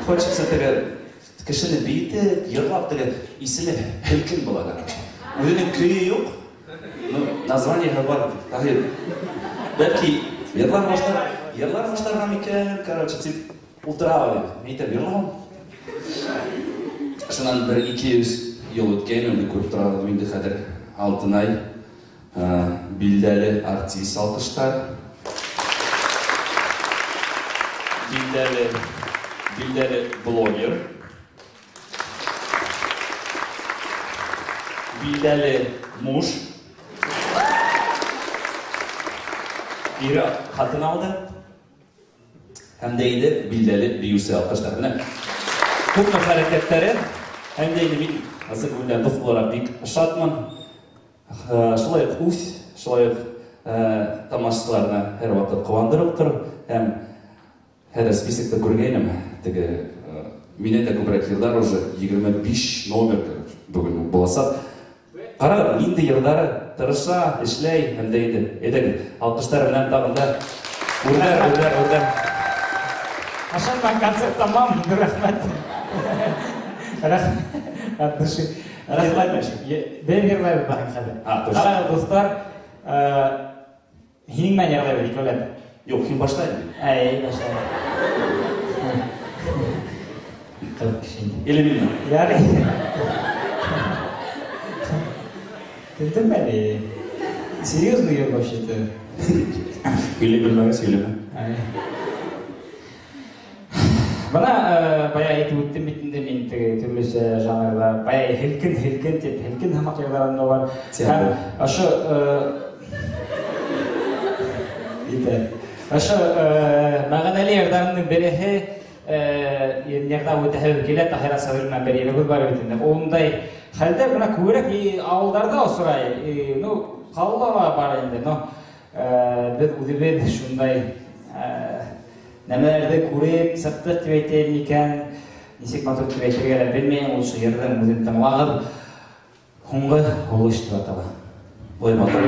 хочется теге кешене бейетеп, йырлап теге исеме һелкен була, короче. Үҙенең көйө юҡ, ну, название бар. Таһир, бәлки йырлар башларға микән, короче, тип ултыра дип. Мин әйтәм, йырлам. Шунан бер 200 йыл үткән, инде күреп торабыҙ инде хәҙер Алтынай, билдәле артист алҡыштар. Билдәле блогер. Билдәле муж. Ире ҡатын алды. Һәм дә инде билдәле бейеүсе алҡыштар. Менә күпме хәрәкәттәре. Һәм дә инде мин асыҡ күңелдән дуҫ булараҡ бик шатмын. Шулай уҡ үҫ, шулай уҡ Тамашасыларына һәр ваҡыт ҡыуандырып тор. Һәм һәр списокта күргәйнем, теге минән дә күберәк йырҙар уже 25 номер бөгөн буласаҡ. Ҡарағыҙ, ниндәй йырҙары тырыша, эшләй һәм дә инде әйҙәгеҙ, алҡыштар менән тағын да үрҙәр, үрҙәр, үрҙәр. Ашанман концерт тамам, рәхмәт. Рәхмәт. От души. Рәхмәт. Бер йырлайбыҙ баһын хәҙер. Ҡарағыҙ, дуҫтар, һинең менән йырлайбыҙ икәүләп. Юҡ, һин башла инде. Әй, башла. Ҡыҙыҡ кеше инде. Или минме? Ярай. Көлдөм әле. Серьезно йыр вообще-то. Һөйләй белмәгәс һөйләмә. Бына бая әйтеп үттем бит инде мин теге төрлөсә жанрҙа, бая һелкен, һелкен тип, һелкен һымаҡ йырҙарым да бар. Һәм ошо итә. Ошо мәғәнәле йырҙарымдың береһе йырҙа үтәһе килә, Таһира Сабир менән бер йырыбыҙ бар бит инде. Ундай хәлдәр бына күберәк ауылдарҙа осрай. Ну, ҡалала ла бар инде, но беҙ үҙебеҙ шундай нәмәләрҙе күреп сыҡтыҡ тип әйтәйем икән, нисек матур тип әйтергә лә белмәйем, ул шул йырҙың үҙен тыңлағыҙ. Һуңғы һулыш тип атала. Ой, матур.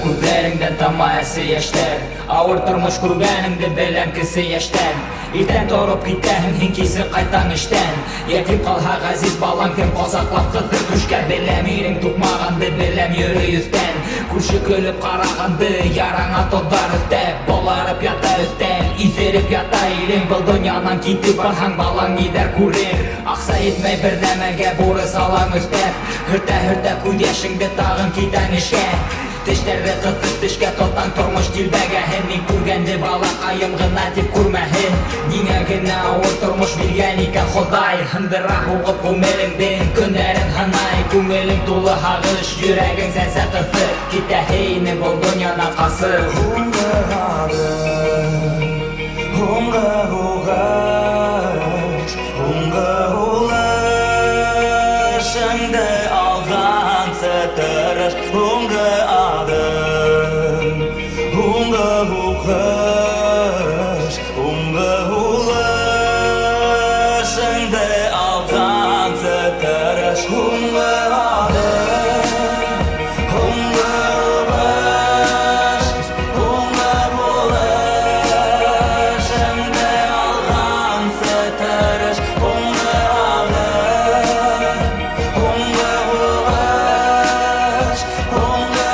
Күҙҙәреңдән тама әсе йәштәр, ауыр тормош күргәнеңде беләм кесе йәштән. Иртән тороп китәһең, һин кисен ҡайтаң эштән. Ятим ҡалһа ғәзиз балаң, кем ҡосаҡлап ҡыҫыр түшкә. Беләм ирең туҡмағанды, беләм йөрөй өҫтән. Күрше көлөп ҡарағанды, яраңа тоҙҙар өҫтәп. Боларып ята өҫтәл, иҫереп ята ирең. Был донъянан китеп барһаң, балаң ниҙәр күрер. Аҡса етмәй бер нәмәгә, бурыс алаң өҫтәп. Һөртә-һөртә күҙ йәшеңде, тағын китәң эшкә. Тештәрҙе ҡыҫып тешкә тотаң тормош дилбәгәһен. Мин күргәнде балаҡайым ғына тип күрмәһен. Ниңә генә ауыр тормош биргән икән Хоҙай. Һындыра һуғып күңелеңдең көндәрен һанай. Күңелең тулы һағыш, йөрәгең сәнсә ҡыҫып. Китәһе ине был донъянан ҡасып. Һуңғы һуғыш, һуңғы һулышыңды алғансы тырыш. Һуңғы аҙым, һуңғы һуғыш, һуңғы һулышыңды алғансы тырыш. Һуңғы аҙым, һуңғы һуғыш, һуңғы һулышыңды алғансы тырыш. Һуңғы аҙым, һуңғы һуғыш, һуңғы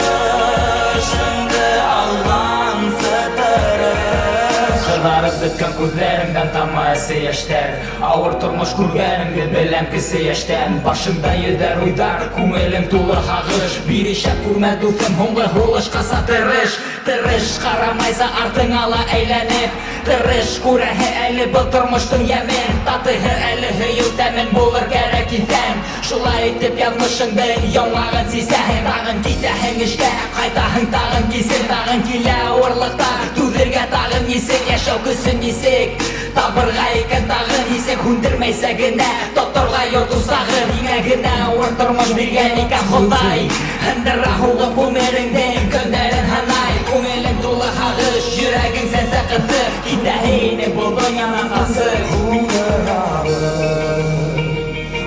һулышыңды алғансы тырыш. Ҡыҙарып бөткән күҙҙәреңдән тама әсе йәштәр. Ауыр тормош күргәнеңде беләм кесе йәштән. Башыңда йөҙәр уйҙар, күңелең тулы һағыш. Бирешә күрмә, дуҫым, һуңғы һулышҡаса тырыш. Тырыш, ҡарамайса артыңа ла әйләнеп. Тырыш, күрәһе әле был тормоштоң йәмен. Татыһы әле һөйөү тәмен булыр кәрәк иҫән. Шулай итеп яҙмышыңды яңағын сисәһең. Тағын китәһең эшкә, ҡайтаһың тағын кисен. Тағын килә ауырлыҡтар, түҙергә тағын нисек. Йәшәү көсөн нисек табырға икән тағын нисек. Һүндермәйсә генә тоторға йорт усағын. Ниңә генә ауыр тормош биргән икән Хоҙай. Һындыра һуғып ғүмереңдең көндәрен һанай. Күңелең тулы һағыш, йөрәгең сәнсә ҡыҫып. Китәһе ине был донъянан ҡасып. Һуңғы аҙым,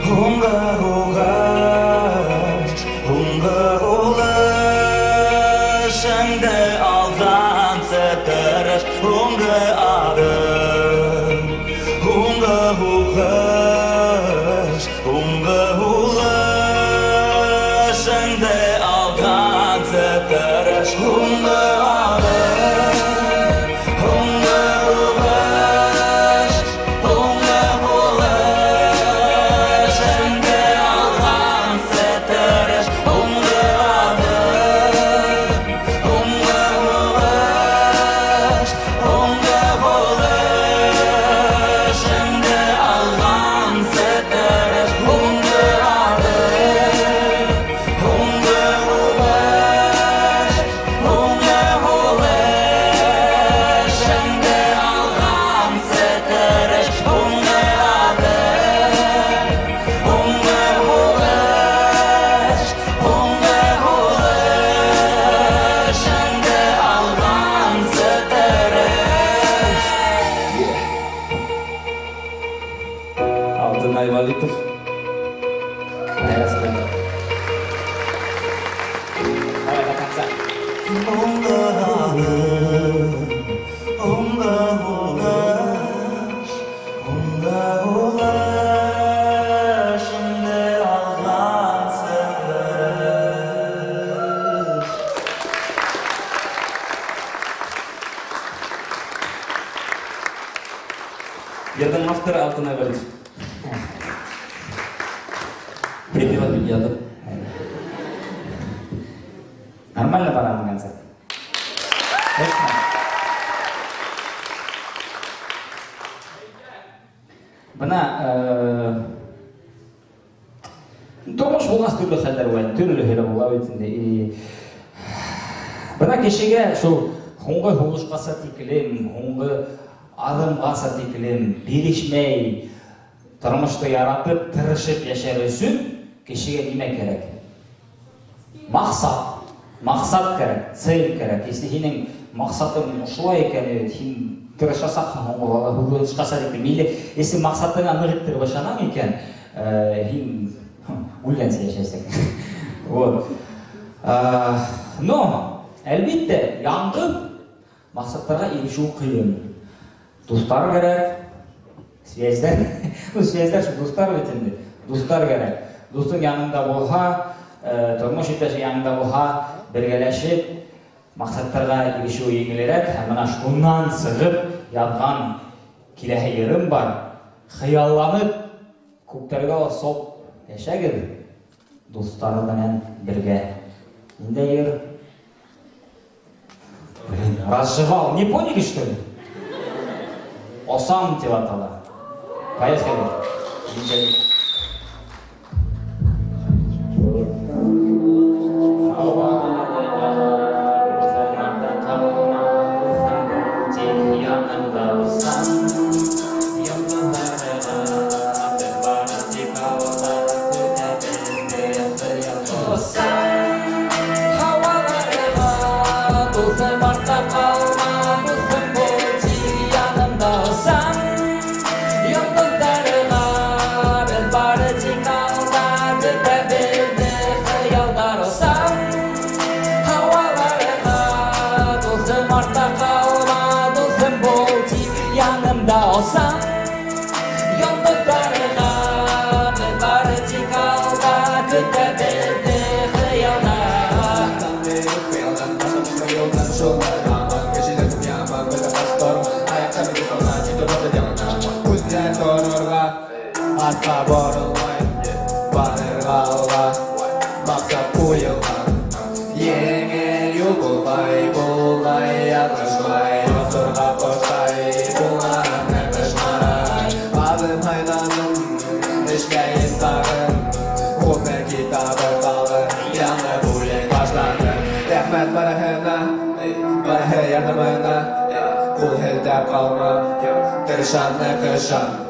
һуңғы һуғыш, һуңғы һулышыңды алғансы тырыш. Һуңғы аҙым, һуңғы һуғыш, һуңғы һулышыңды алғансы тырыш. Һуңғы аҙым, һуңғы һуғыш, һуңғы һулышыңды алғансы тырыш. Һуңғы аҙым, Һуңғы аҙым, һуңғы һулыш, һуңғы һулыш инде алған сығыш. Йырҙың авторы Алтынай Вәлитов. Припеват мин яҙҙым. Нормально барамы концерт? Точно? Бына тормош булғас төрлө хәлдәр була, төрлө һөйләп була бит инде. И бына кешегә шул һуңғы һулышҡаса тиклем, һуңғы аҙымғаса тиклем бирешмәй, тормошто яратып, тырышып йәшәр өсөн кешегә нимә кәрәк? Маҡсат. Маҡсат кәрәк, цель кәрәк. Если һинең маҡсатың ошолай икән, һин тырышасаҡһың һуңғы һулышҡаса тиклем. Или если маҡсатыңа ныҡ иттереп ышанаң икән, һин үлгәнсе йәшәйсең. Вот. Но, әлбиттә, яңғыҙ маҡсаттарға ирешеү ҡыйын. Дуҫтар кәрәк, связьләр, ну, связьләр шул дуҫтар бит инде. Дуҫтар кәрәк. Дуҫың янында булһа, тормош иптәше янында булһа, бергәләшеп маҡсаттарға ирешеү еңелерәк. Һәм бына шунан сығып яҙған киләһе йырым бар. Хыялланып күктәргә осоп йәшәгеҙ дуҫтары менән бергә. Ниндәй йыр? Блин, разжевал. Не поняли, что ли? Осам тип атала. Поехали. Ниндәй? Артҡа боролмай, барырға алға, маҡсат ҡуйылған. Еңел юл булмай, булмай, яҙмышмай, осорға ҡоштай, булған ныҡышмай. Аҙым һайланым, эшләйем тағын, ғүмер китабы ҡалын, яңы бүлек башланы. Рәхмәт барыһына, барыһы ярҙамына, ҡул һелтәп ҡалма, тырышам, ныҡышам.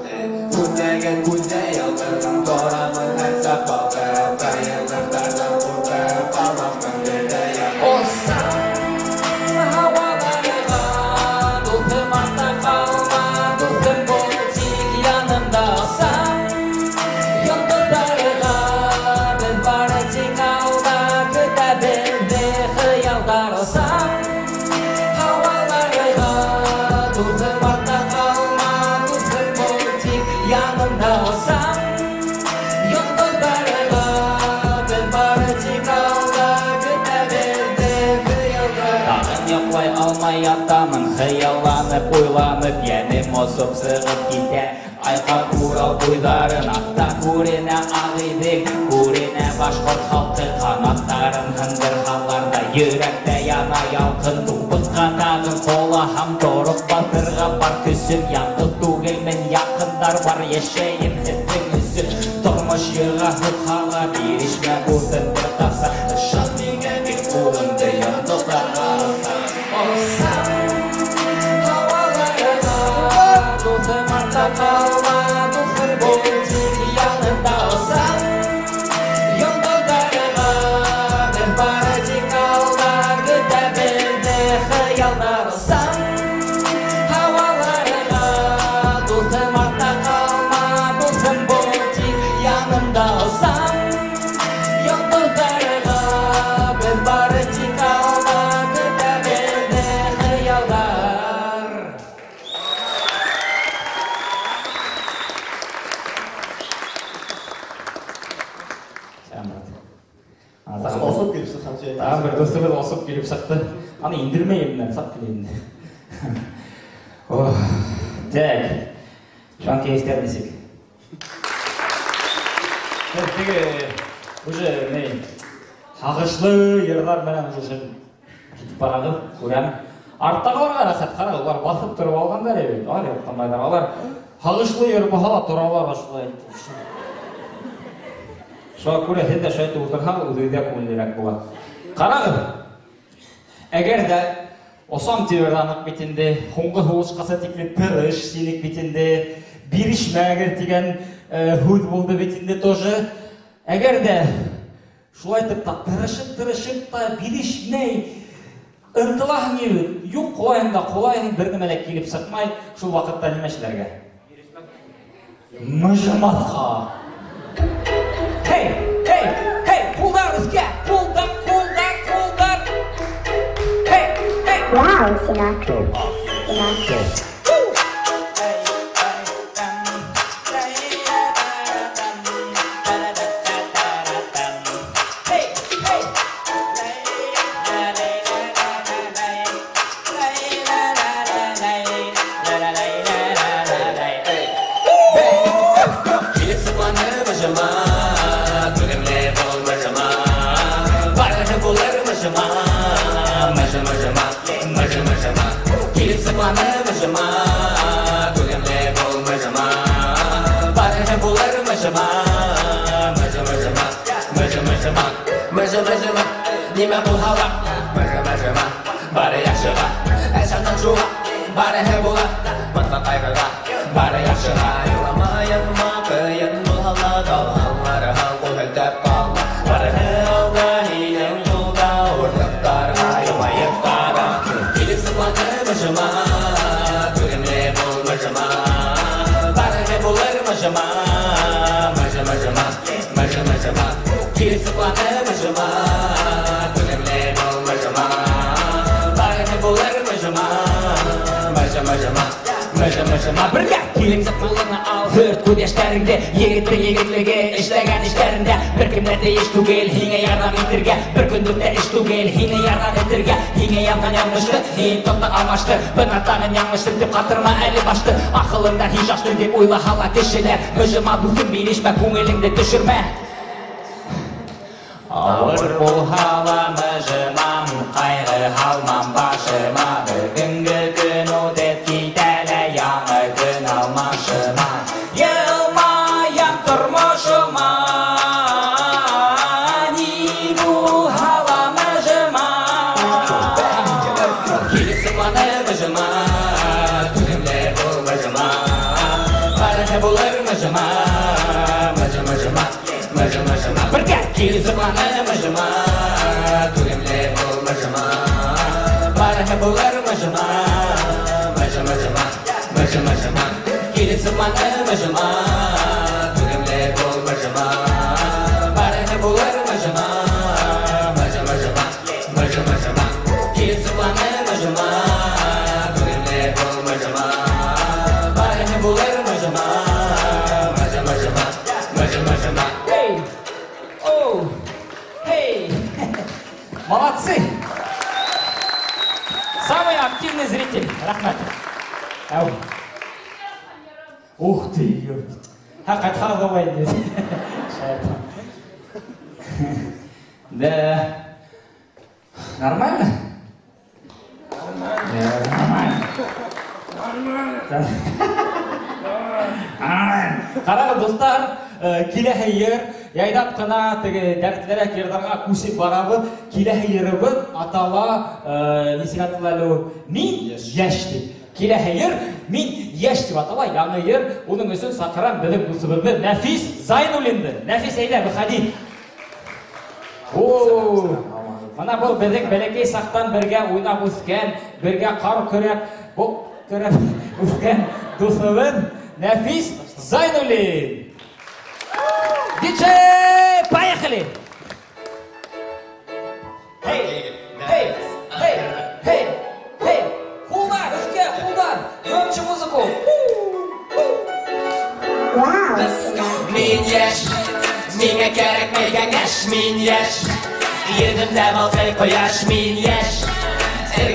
Күҙләгән күҙҙә ялҡын, торамын һәр саҡ балҡып, ҡыйынлыҡтарҙан ҡурҡып, ҡалмаҫмын бер ҙә яҡын. Осам һауаларға, дуҫым артта ҡалма, дуҫым бул тик янымда. Осам йондоҙҙарға, беҙ бары тик алда, көтә беҙҙе хыялдар. Осам һауаларға, дуҫым артта ҡалма, дуҫым бул тик янымда. Осам йондоҙҙарға, беҙ бары тик алда, көтә беҙҙе хыялдар. Тағын йоҡлай алмай ятамын, хыялланып, уйланып, йәнем осоп сығып китә. Айҡап Урал буйҙарын, аҫта күренә Ағиҙел, күренә башҡорт халҡы, ҡанаттарын һындырһалар ҙа, йөрәктә яна ялҡын. Тубыҡҡа тағын ҡолаһам, тороп баҫырға бар көсөм. Яңғыҙ түгелмен, яҡындар бар, йәшәйем һеҙҙең өсөн. Тормош йыға һуҡһа ла, бирешмә дуҫым бер ҡасан. Ышан миңә, бир ҡулыңды йондоҙҙарға оса. Осам һауаларға, дуҫым артта ҡалма, дуҫым бул тик янымда. Осам йондоҙҙарға, беҙ бары тик алда, көтә беҙҙе хыялдар. Осам һауаларға, дуҫым артта ҡалма, дуҫым бул тик янымда. Осам йондоҙҙарға, беҙ бары тик алда, Аны индермәйем менән, саҡ килә инде. Так, шуған кәйефтәр нисек? Теге уже ни һағышлы йырҙар менән уже китеп барабыҙ, күрәм. Арттағыларға рәхәт, ҡара, улар баҫып тороп алғандар бит, алар яҡтамайҙар. Алар һағышлы йыр булһа ла торалар шулай. Шуға күрә һеҙ дә шулай итеп ултырһағыҙ, үҙегеҙгә күңеллерәк була. Ҡарағыҙ, әгәр ҙә осам тип бит инде, һуңғы һулышҡаса тикле тырыш тинек бит инде, бирешмәгеҙ тигән һүҙ булды бит инде тоже. Әгәр ҙә шулай итеп та тырышып-тырышып та бирешмәй ынтылаһың егет, юҡ, ҡулайһың да ҡулайһың, бер нәмә лә килеп сыҡмай, шул ваҡытта нимә эшләргә? Мыжымаҫҡа. Һей, һей, һей, ҡулдар өҫкә, ҡулдар, ҡулдар, ҡулдар. Һей, һей. Вау, Синатра. Синатра. Нимә булһа ла, мыжыма, бары яҡшыға, әсәнән шуға, барыһы була, батма ҡайғыға, бары яҡшыға. Илама, яҙма, ҡыйын булһа ла, талһаң, ҡул һелтәп ҡалма, барыһы алда, һинең юлда, ауырлыҡтарға йылмайып ҡара. Килеп сыҡманы мыжыма, түҙемле бул мыжыма, барыһы булыр мыжыма, мыжыма, мыжыма, килеп сыҡманы мыжыма. Бергә килемсек ҡулыңа ал, һөрт күҙ йәштәреңде, егеттең егетлеге эшләгән эштәрендә. Бер кем дә тейеш түгел һиңә ярҙам итергә, бер көнлөк тә эш түгел һиңә ярҙам итергә. Һиңә яҙған яҙмышты һин тотто алмашты, бына тағын яңылыштым тип ҡатырма әле башты. Аҡылыңдан һин шаштың тип уйлаһа ла кешеләр, мыжыма дуҫым, бирешмә, күңелеңде төшөрмә. Ауыр булһа ла мыжымам, ҡайғы һалмам башыма, бөгөнгө көн үтеп китә лә яңы көн алмашыма. Йылмаям тормошома, ни булһа ла мыжыма. Килеп сыҡманы мыжыма, түҙемле бул мыжыма, барыһы булыр мыжыма, мыжыма, мыжыма. Бергә килеп сыҡманы мыжыма, түҙемле бул мыжыма, барыһы булыр мыжыма, мыжыма, мыжыма. Килеп сыҡманы мыжыма, түҙемле бул мыжыма, барыһы булыр мыжыма, мыжыма, мыжыма. Килеп сыҡманы мыжыма, түҙемле бул мыжыма, барыһы булыр мыжыма, мыжыма, мыжыма. Эй! Оу! Эй! Молодцы! Самый активный зритель. Рәхмәт. Әу. Ух ты, ёпт. Ха, ҡайтһағыҙ ҙа була инде. Да. Нормально? Нормально. Нормально. Ҡарағыҙ, дуҫтар, киләһе йыр, яйҙап ҡына теге дәртлерәк йырҙарға күсеп барабыҙ. Киләһе йырыбыҙ атала, нисек атала әле ул? Мин йәш тип. Киләһе йыр Мин йәш тип атала, яңы йыр. Уның өсөн саҡырам беҙҙең дуҫыбыҙҙы Нәфис Зайнуллинды. Нәфис, әйҙә, выходи. О, мына был беҙҙең бәләкәй саҡтан бергә уйнап үҫкән, бергә ҡар көрәп, боҡ көрәп үҫкән дуҫыбыҙ Нәфис Зайнуллин. Диджей, поехали! Эй, эй, эй, эй, эй! Ҡулдар, өҫкә, ҡулдар! Громче музыку! Вау! Мин йәш, миңә кәрәкмәй кәңәш, мин йәш. Йөҙөмдә балҡый ҡояш, мин йәш.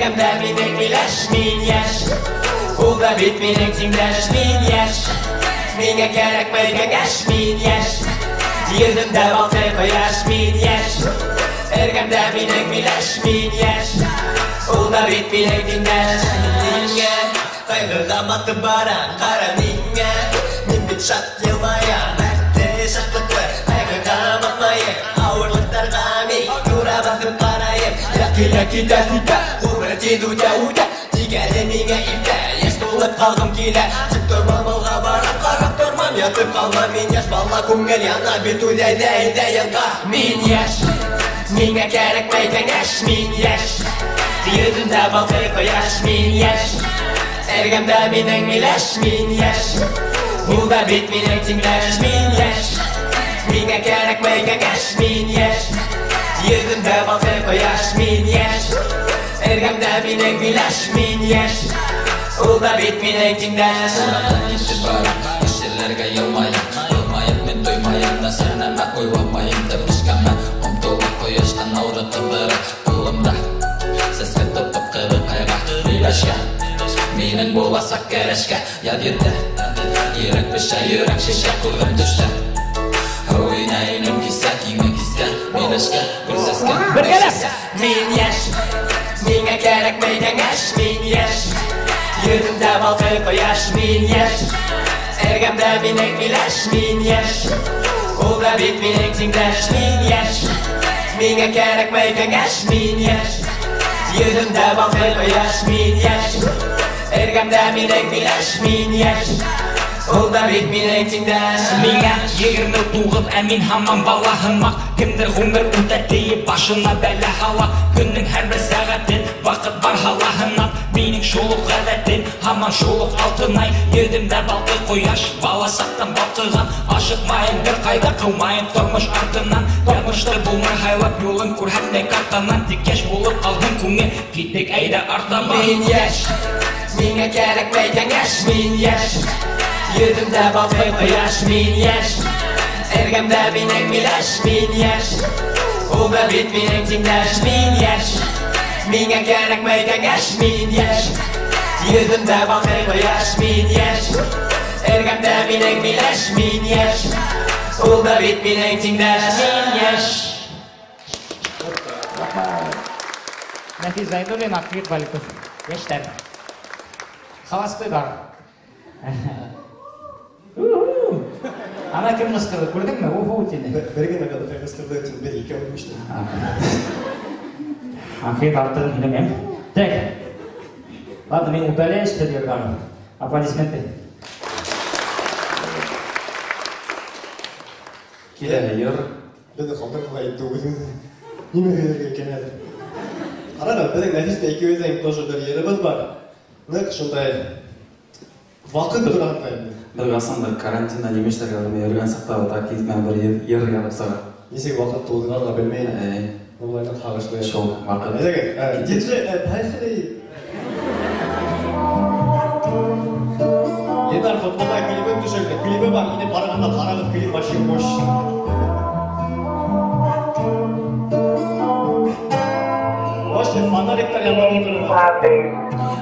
Эргәмдә минең миләш, мин йәш. Ул да бит минең тиңдәш, мин йәш. Миңә кәрәкмәй кәңәш, мин йәш. Йөҙөмдә балҡый ҡояш, мин йәш. Эргәмдә минең миләш, мин йәш. Ул да бит минең тиңдәш. Ниңә ҡайғыға батып барам, ҡара миңә. Мин бит шат йылмаям, бәхетле, шатлыҡлы. Ҡайғыға батмайым, ауырлыҡтарға мин тура баҫып ҡарайым. Килә китә китә, ғүмер тиҙ үтә үтә. Тик әле миңә иртә, йәш булып ҡалғым килә. Тик тормам алға барам, ҡарап тормам, ятып ҡалмам. Мин йәш бала, күңел яна бит үҙ әйҙә, әйҙә янға. Мин йәш, миңә кәрәкмәй кәңәш, мин йәш. Йөҙөмдә балҡый ҡояш, мин йәш. Эргәмдә минең миләш, мин йәш. Ул да бит минең тиңдәш, мин йәш. Миңә кәрәкмәй кәңәш, мин йәш. Йөҙөмдә балҡый ҡояш, мин йәш. Эргәмдә минең миләш, мин йәш. Ул да бит минең тиңдәш. Урамдан китеп барам, кешеләргә йылмаям. Йылмайып мин туймайым да, сер нәмә уйламайым да. Пешкәмә ҡом тулы ҡояштан ауыры ҡыҙыра. Ҡулымда сәскә тотоп ҡыҙыҡайға. Миләшкә, минең буласаҡ кәләшкә. Яҙ етә, йөрәк бешә, йөрәк шешә, күҙем төшә. Һыу инә инем кисә, иңе кискән миләшкә, гөл сәскә. Бергәләп! Мин йәш, миңә кәрәкмәй кәңәш, мин йәш. Йөҙөмдә балҡый ҡояш, мин йәш. Эргәмдә минең миләш, мин йәш. Ул да бит минең тиңдәш, мин йәш. Миңә кәрәкмәй кәңәш, мин йәш. Йөҙөмдә балҡый ҡояш, мин йәш. Эргәмдә минең миләш, мин йәш. Ул да бит минең тиңдәш. Миңә 29, ә мин һаман бала һымаҡ. Кемдер ғүмер үтә тейеп башына бәлә һала. Көндөң һәр бер сәғәтен ваҡыт бар һала һынап. Минең шул уҡ ғәҙәтем, һаман шул уҡ алтынай. Йөҙөмдә балҡый ҡояш, бала саҡтан балҡыған. Ашыҡмайым бер ҡайҙа, ҡыумайым тормош артынан. Яҙмышты булмай һайлап, юлын күрһәтмәй картанан. Тик йәш булып ҡалһын күңел, киттек әйҙә артабан. Мин йәш, миңә кәрәкмәй кәңәш, мин йәш. Йөҙөмдә балҡый ҡояш, мин йәш. Эргәмдә минең миләш, мин йәш. Ул да бит минең тиңдәш, мин йәш. Миңә кәрәкмәй кәңәш, мин йәш. Йөҙөмдә балҡый ҡояш, мин йәш. Эргәмдә минең миләш, мин йәш. Ул да бит минең тиңдәш, мин йәш. Нәфис Зайдуллин, Акбек Валиков. Йәштәр. Холостойҙар. Ана кем ҡысҡырҙы, күрҙеңме? Уху тине. Бер генә ҡыҙыҡай ҡысҡырҙы, тип бер икәү үлмеште. Ахир артығын һөйләмәйем. Так. Ладно, мин удаляюсь теперь. Аплодисменты. Килә йыр. Беҙҙе ҡалдырмай әйтте үҙегеҙ. Нимә һөйләргә икән әле? Ҡарағыҙ, беҙҙең Нәфис менән икебеҙҙең тоже бер йырыбыҙ бар. Ныҡ шундай ваҡыт тураһында инде. Бер ҡасандыр карантинда нимә эшләргә белмәй йөрөгән саҡта так менән бер йыр яҙып сыға. Нисек ваҡыт туҙғанын да белмәйем. Улай ныҡ һағышлы. Шул ваҡыт. Әйҙәгеҙ, диджей, поехали. Ленар футболда клибын төшөрҙө. Клибы бар, инеп барғанда ҡарағыҙ, клип вообще мощный. Вообще фонариктар янып ултыра.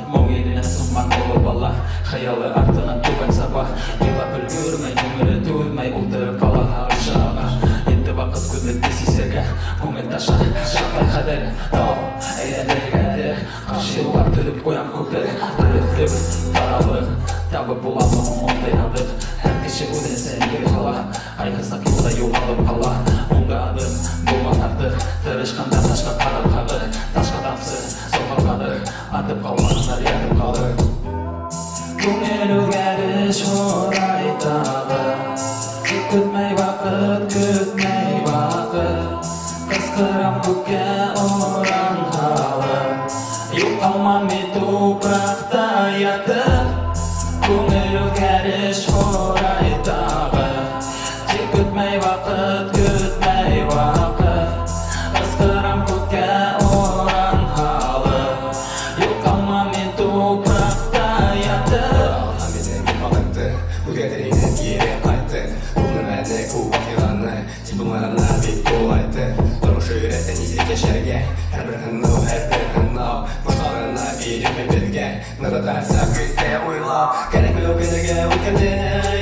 Моң иленә сыман булып ала, хыялы артынан түбән саба. Илап өлгөрмәй, күңеле түҙмәй, ултырып ҡала һағышы аға. Етте ваҡыт күҙлекте сисергә, күңел таша, шартлай хәҙер. Тау әйләнергә әҙер, ҡаршы юлға төҙөп ҡуям күпер. Дөрөҫлөк таралыр, табып буламы һуң ундай аҙыҡ? Һәр кеше үҙенсә нигеҙ һала, ҡайһы саҡ юлда юғалып ҡала. Уңға аҙым булмаҫ артыҡ, тырышҡанда ташҡа ҡарап ҡағыр. Ташҡа тамсы соғар ҡаҙыр, атып ҡалмағандар ятып ҡалыр. Күңел үҙгәреш һорай тағы, тик көтмәй ваҡыт, көтмәй ваҡыт. Ҡысҡырам күккә уран һалып, юҡ ҡалмам мин тупраҡта ятып. Күңел үҙгәреш һорай тағы, тик көтмәй ваҡыт, көтмәй ваҡыт. Ҡысҡырам күккә уран һалып, юҡ ҡалмам мин тупраҡта ятып. Ваҡытты үҙгәртер инем кире ҡайтып, ул нәмәне, ул ваҡиғаны тик булмағанына бик ҡулайтып. Тормош өйрәтә нисек йәшәргә, һәр бер һынау, һәр бер һынау. Башҡа ғына Нығытарса көстә уйлап, кәрәкме үкенергә үткәнне,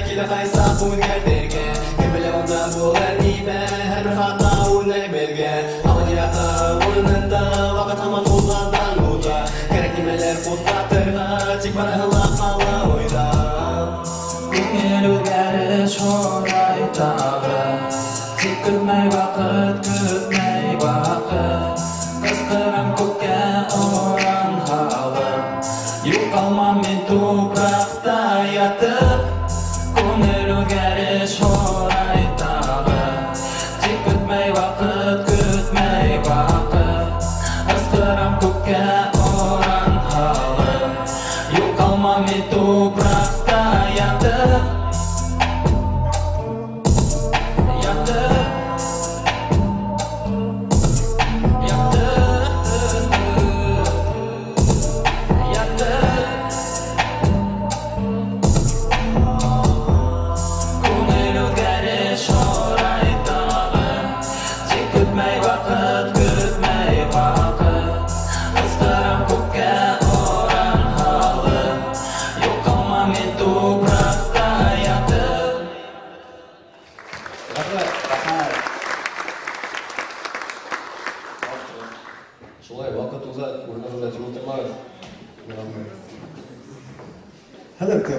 килә ҡайсаҡ үҙгәртергә. Кем белә унда булыр нимә, һәр бер хата үрнәк беҙгә. Һаман йыраҡта урынында, ваҡыт һаман уҙғандан уҙа. Кәрәк нимәләр ҡуҙғатырға, тик барыһы ла ҡала уйҙа. Күңел үҙгәреш һорай тағы, тик көтмәй ваҡыт, көтмәй ваҡыт. Ҡысҡырам күккә оран һалып, юҡалмам мин тупраҡта ятып. Күңел үҙгәреш һорай тағы, тик көтмәй ваҡыт, көтмәй ваҡыт. Ҡысҡырам күккә оран һалып, юҡалмам мин тупраҡта ятып.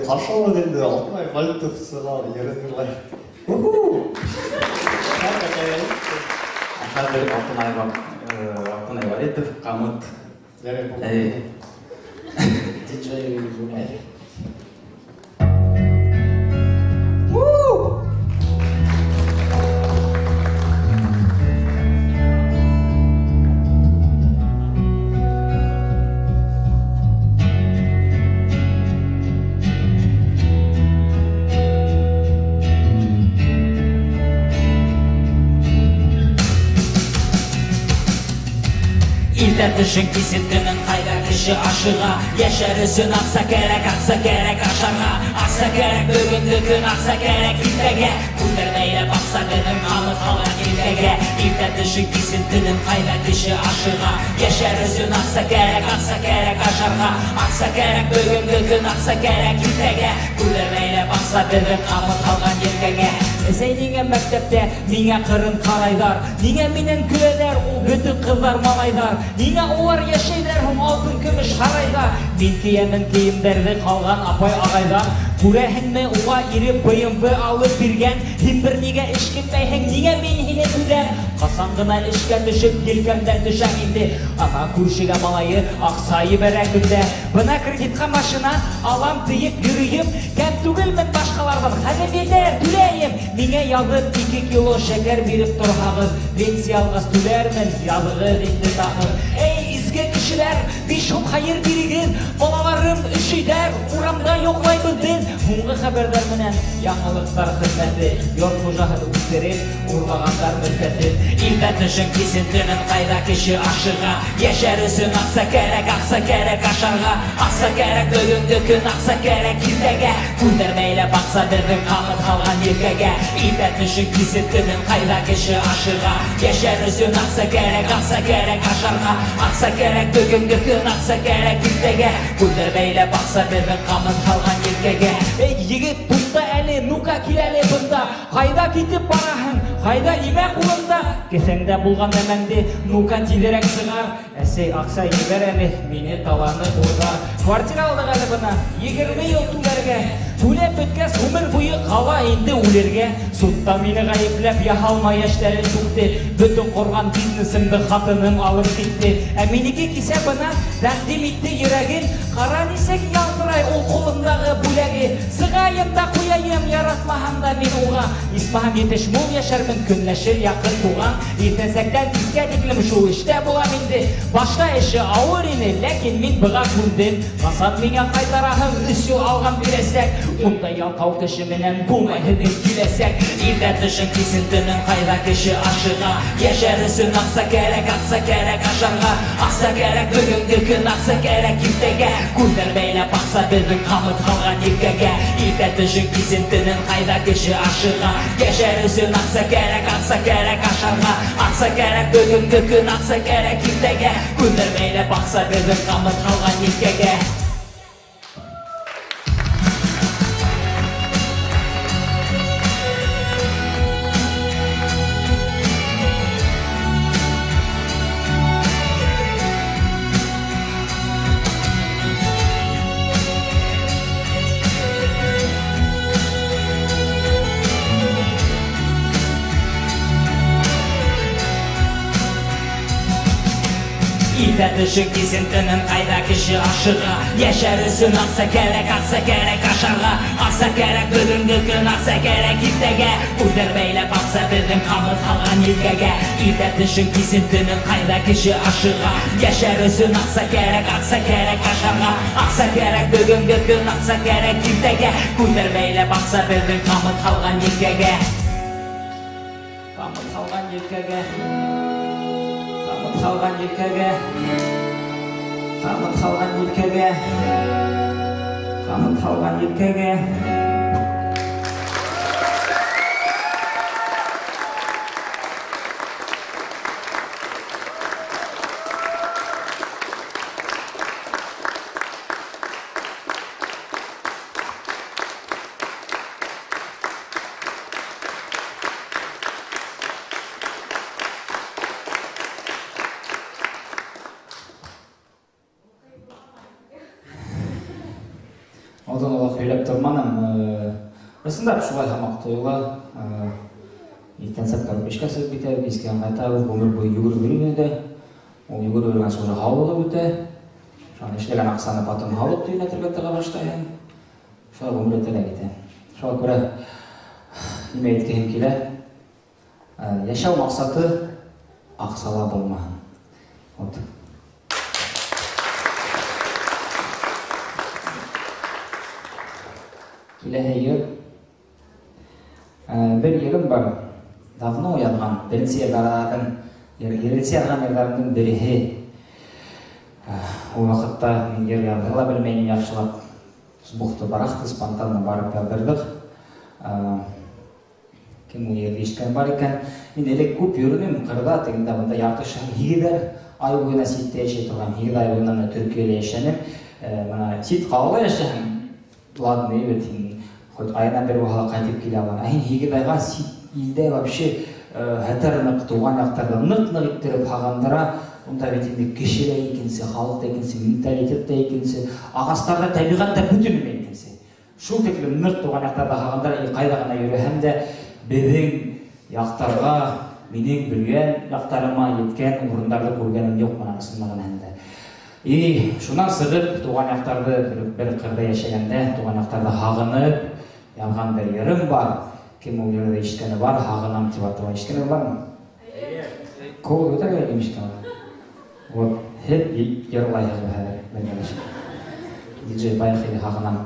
Қаршы алады енді Алтынай Валитов сыға ерін йырлай. Хәҙер Алтынай Валитов ҡамыт. Диджей Зумай. Илдә төшөн кисетенең ҡайҙа кеше ашыға, йәшәр өсөн аҡса кәрәк, аҡса кәрәк ашарға, аҡса кәрәк бөгөнгө көн, аҡса кәрәк иртәгә. Күҙҙәр бәйләп аҡса беҙҙең ҡалып ҡалған иртәгә. Илдә төшөн кисетенең ҡайҙа кеше ашыға, йәшәр өсөн аҡса кәрәк, аҡса кәрәк ашарға, аҡса кәрәк бөгөнгө көн, аҡса кәрәк иртәгә. Күҙҙәр бәйләп аҡса беҙҙең ҡалып ҡалған иртәгә. Әсәй ниңә мәктәптә миңә ҡырын ҡарайҙар, ниңә минән көләләр ул бөтөн ҡыҙҙар малайҙар, ниңә улар йәшәйҙәр һуң алтын көмөш һарайҙа? Мин кейәмен кейемдәрҙе ҡалған апай ағайҙар. Күрәһеңме, уға ире BMW алып биргән, һин бер нигә эшкинмәйһең, ниңә мин һине түләм? Ҡасан ғына эшкә төшөп елкәмдән төшәм инде. Ана күршегә малайы аҡса ебәрә көндә. Бына кредитҡа машина алам тиеп йөрөйөм, кәм түгелмен башҡаларҙан, хәҙер етәр, түләйем. Миңә яҙып 2 кило шәкәр биреп торһағыҙ, пенсия алғас түләрмен, яҙығыҙ инде тағы. Эй, изге кешеләр, 5 һум хәйер бирегеҙ, балаларым өшөйҙәр, урамда йоҡлайбыҙ беҙ. Һуңғы хәбәрҙәр менән яңылыҡтар хеҙмәте, йорт хужаһын үҫтереп, урлағандар мөлкәтен. Илдә төшөн кисен төнөн ҡайҙа кеше ашыға, йәшәр өсөн аҡса кәрәк, аҡса кәрәк ашарға, аҡса кәрәк бөгөнгө көн, аҡса кәрәк иртәгә. Күҙҙәр бәйләп аҡса беҙҙең ҡалып ҡалған елкәгә. Илдә төшөн кисен төнөн ҡайҙа кеше ашыға, йәшәр өсөн аҡса кәрәк, аҡса кәрәк ашарға, аҡса кәрәк бөгөнгө көн, аҡса кәрәк иртәгә. Күҙҙәр бәйләп аҡса беҙҙең ҡалып ҡалған елкәгә. Эй, егет, туҡта әле, ну-ка кил әле бында. Ҡайҙа китеп бараһың? Ҡайҙа нимә ҡулыңда? Кеҫәңдә булған нәмәңде ну-ка тиҙерәк сығар. Әсәй, аҡса ебәр әле, мине таланы урҙар. Квартира алдыҡ әле бына, 20 йыл түләргә. Түләп бөткәс, ғүмер буйы ҡала инде үлергә. Судта мине ғәйепләп, яһалма йәштәрен түкте. Бөтөн ҡорған бизнесымды ҡатыным алып китте. Ә минеке кисә бына тәҡдим итте йөрәген. Ҡара нисек ялтырай ул ҡулындағы бүләге. Сығайым да ҡуяйым, яратмаһам да мин уға. Исмаһам етеш мул йәшәрмен, көнләшер яҡын туған. Иртәнсәктән кискә тиклем шул эштә булам инде. Башта эше ауыр ине, ләкин мин быға күндем. Ҡасан миңә ҡайтараһың, 3 йыл алған бирәсәк. Унда ялҡау кеше менән булмай һеҙҙең киләсәк. Илдә төшөн кисен төнөн ҡайҙа кеше ашыға, йәшәр өсөн аҡса кәрәк, аҡса кәрәк ашарға, аҡса кәрәк бөгөнгө көн, аҡса кәрәк иртәгә. Күҙҙәр бәйләп аҡса беҙҙең ҡалып ҡалған елкәгә. Илдә төшөн кисен төнөн ҡайҙа кеше ашыға, йәшәр өсөн аҡса кәрәк, аҡса кәрәк ашарға, аҡса кәрәк бөгөнгө көн, аҡса кәрәк иртәгә. Күҙҙәр бәйләп аҡса беҙҙең ҡалып ҡалған елкәгә. төшөн, кисен төнөн ҡайҙа кеше ашыға. Йәшәр өсөн аҡса кәрәк, аҡса кәрәк ашарға. Аҡса кәрәк бөгөнгө көн, аҡса кәрәк иртәгә. Күҙҙәр бәйләп аҡса беҙҙең ҡамыт һалған елкәгә. Иртә төшөн, кисен төнөн ҡайҙа кеше ашыға. Йәшәр өсөн аҡса кәрәк, аҡса кәрәк ашарға. Аҡса кәрәк бөгөнгө көн, аҡса кәрәк иртәгә. Күҙҙәр бәйләп аҡса беҙҙең ҡамыт һалған елкәгә. Ҡамыт һалған елкәгә. Ҡамыт һалған елкәгә. Ҡамыт һалған елкәгә. Ҡамыт һалған елкәгә. Алдан улаҡ һөйләп торманым. Ысынлап шулай һамаҡ тойола. Иртәнсәк тороп эшкә сығып китәбеҙ, кискә ҡайтабыҙ, ғүмер буйы йүгереп йөрөйбөҙ ҙә. Ул йүгереп йөрөгәнсе уже һаулығы үтә. Шунан эшләгән аҡсаны потом һаулыҡты йүнәтергә тыға башлайһың. Шулай ғүмер үтә лә китә. Шуға күрә нимә әйткеһем килә? Йәшәү маҡсаты аҡсала булмаһын. Вот. Киләһе йыр. Бер йырым бар. Давно яҙған, беренсе йырҙарҙың, беренсе яҙған йырҙарымдың береһе. Ул ваҡытта мин йыр яҙырға ла белмәйем яҡшылап. С бухты-барахты спонтанно барып яҙҙырҙыҡ. Кем ул йырҙы ишеткән бар икән. Мин элек күп йөрөнөм ҡырҙа, тегендә бында ярты шәһәр һигеҙәр ай буйына ситтә йәшәй торған, һигеҙ ай буйына мына Төркиәлә йәшәнем. Мына сит ҡалала йәшәһәм, ладно, бит һин хоть айына бер булһа ла ҡайтып килә алам. Ә һин һигеҙ айға сит илдә вообще хәтәр ныҡ тыуған яҡтарҙы ныҡ-ныҡ иттереп һағындыра. Унда бит инде кеше лә икенсе, халыҡ та икенсе, менталитет та икенсе, ағастар ҙа, тәбиғәт тә бөтөнләй икенсе. Шул тиклем ныҡ тыуған яҡтарҙы һағындыра, и ҡайҙа ғына йөрөһәм дә беҙҙең яҡтарға, минең белгән яҡтарыма еткән урындарҙы күргәнем юҡ мына ысын мәғәнәһендә. И шунан сығып тыуған яҡтарҙы бер ҡырҙа йәшәгәндә тыуған яҡтарҙы һағынып яҙған бер йырым бар. Кем ул йырҙы ишеткәне бар, һағынам тип атала. Ишеткәне бармы? Ҡул күтәргә кем ишеткән бар? Вот, һеҙ йырлайһығыҙ хәҙер бергәләшеп. Диджей поехали, һағынам.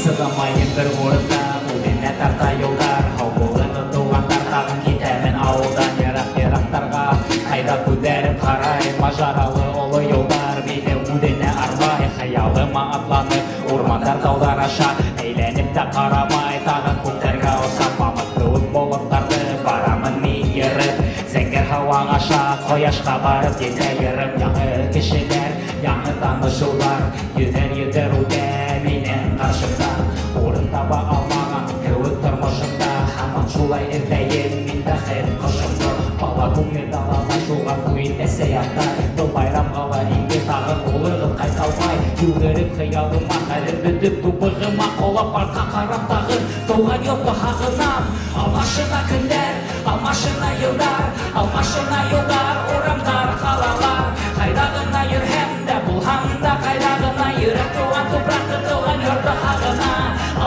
Сығамайым бер урында, үҙенә тарта юлдар. Һау булығыҙ туғандар, тағын китәмен ауылдан йыраҡ-йыраҡтарға. Ҡайҙа күҙҙәрем ҡарай, мажаралы оло юлдар мине үҙенә арбай. Хыялыма атланып, урмандар, тауҙар аша әйләнеп тә ҡарамай, тағын күктәргә осам. Мамыҡ кеүек болоттарҙы барамын мин йырып, зәңгәр һауа аша ҡояшҡа барып етә йырым. Яңы кешеләр, яңы танышыуҙар, йөҙәр-йөҙәр үтә минең ҡаршымда. Урын таба алмаған кеүек тормошомда, һаман шулай эҙләйем мин бәхет ҡошомдо. Бала күңел далала шуға ҡуйын әсәй атай. Был байрамға ла инде тағын булырғыҙ ҡайталмай. Йүгереп хыялыма, хәлем бөтөп тубығыма, ҡолап артҡа ҡарап тағын тыуған йортто һағынам. Алмашына көндәр, алмашына йылдар, алмашына юлдар, урамдар, ҡалалар. Ҡайҙа ғына йөрөһәм дә, булһам да ҡайҙа ғына, йөрәк тыуған тупраҡты, тыуған йортто һағына.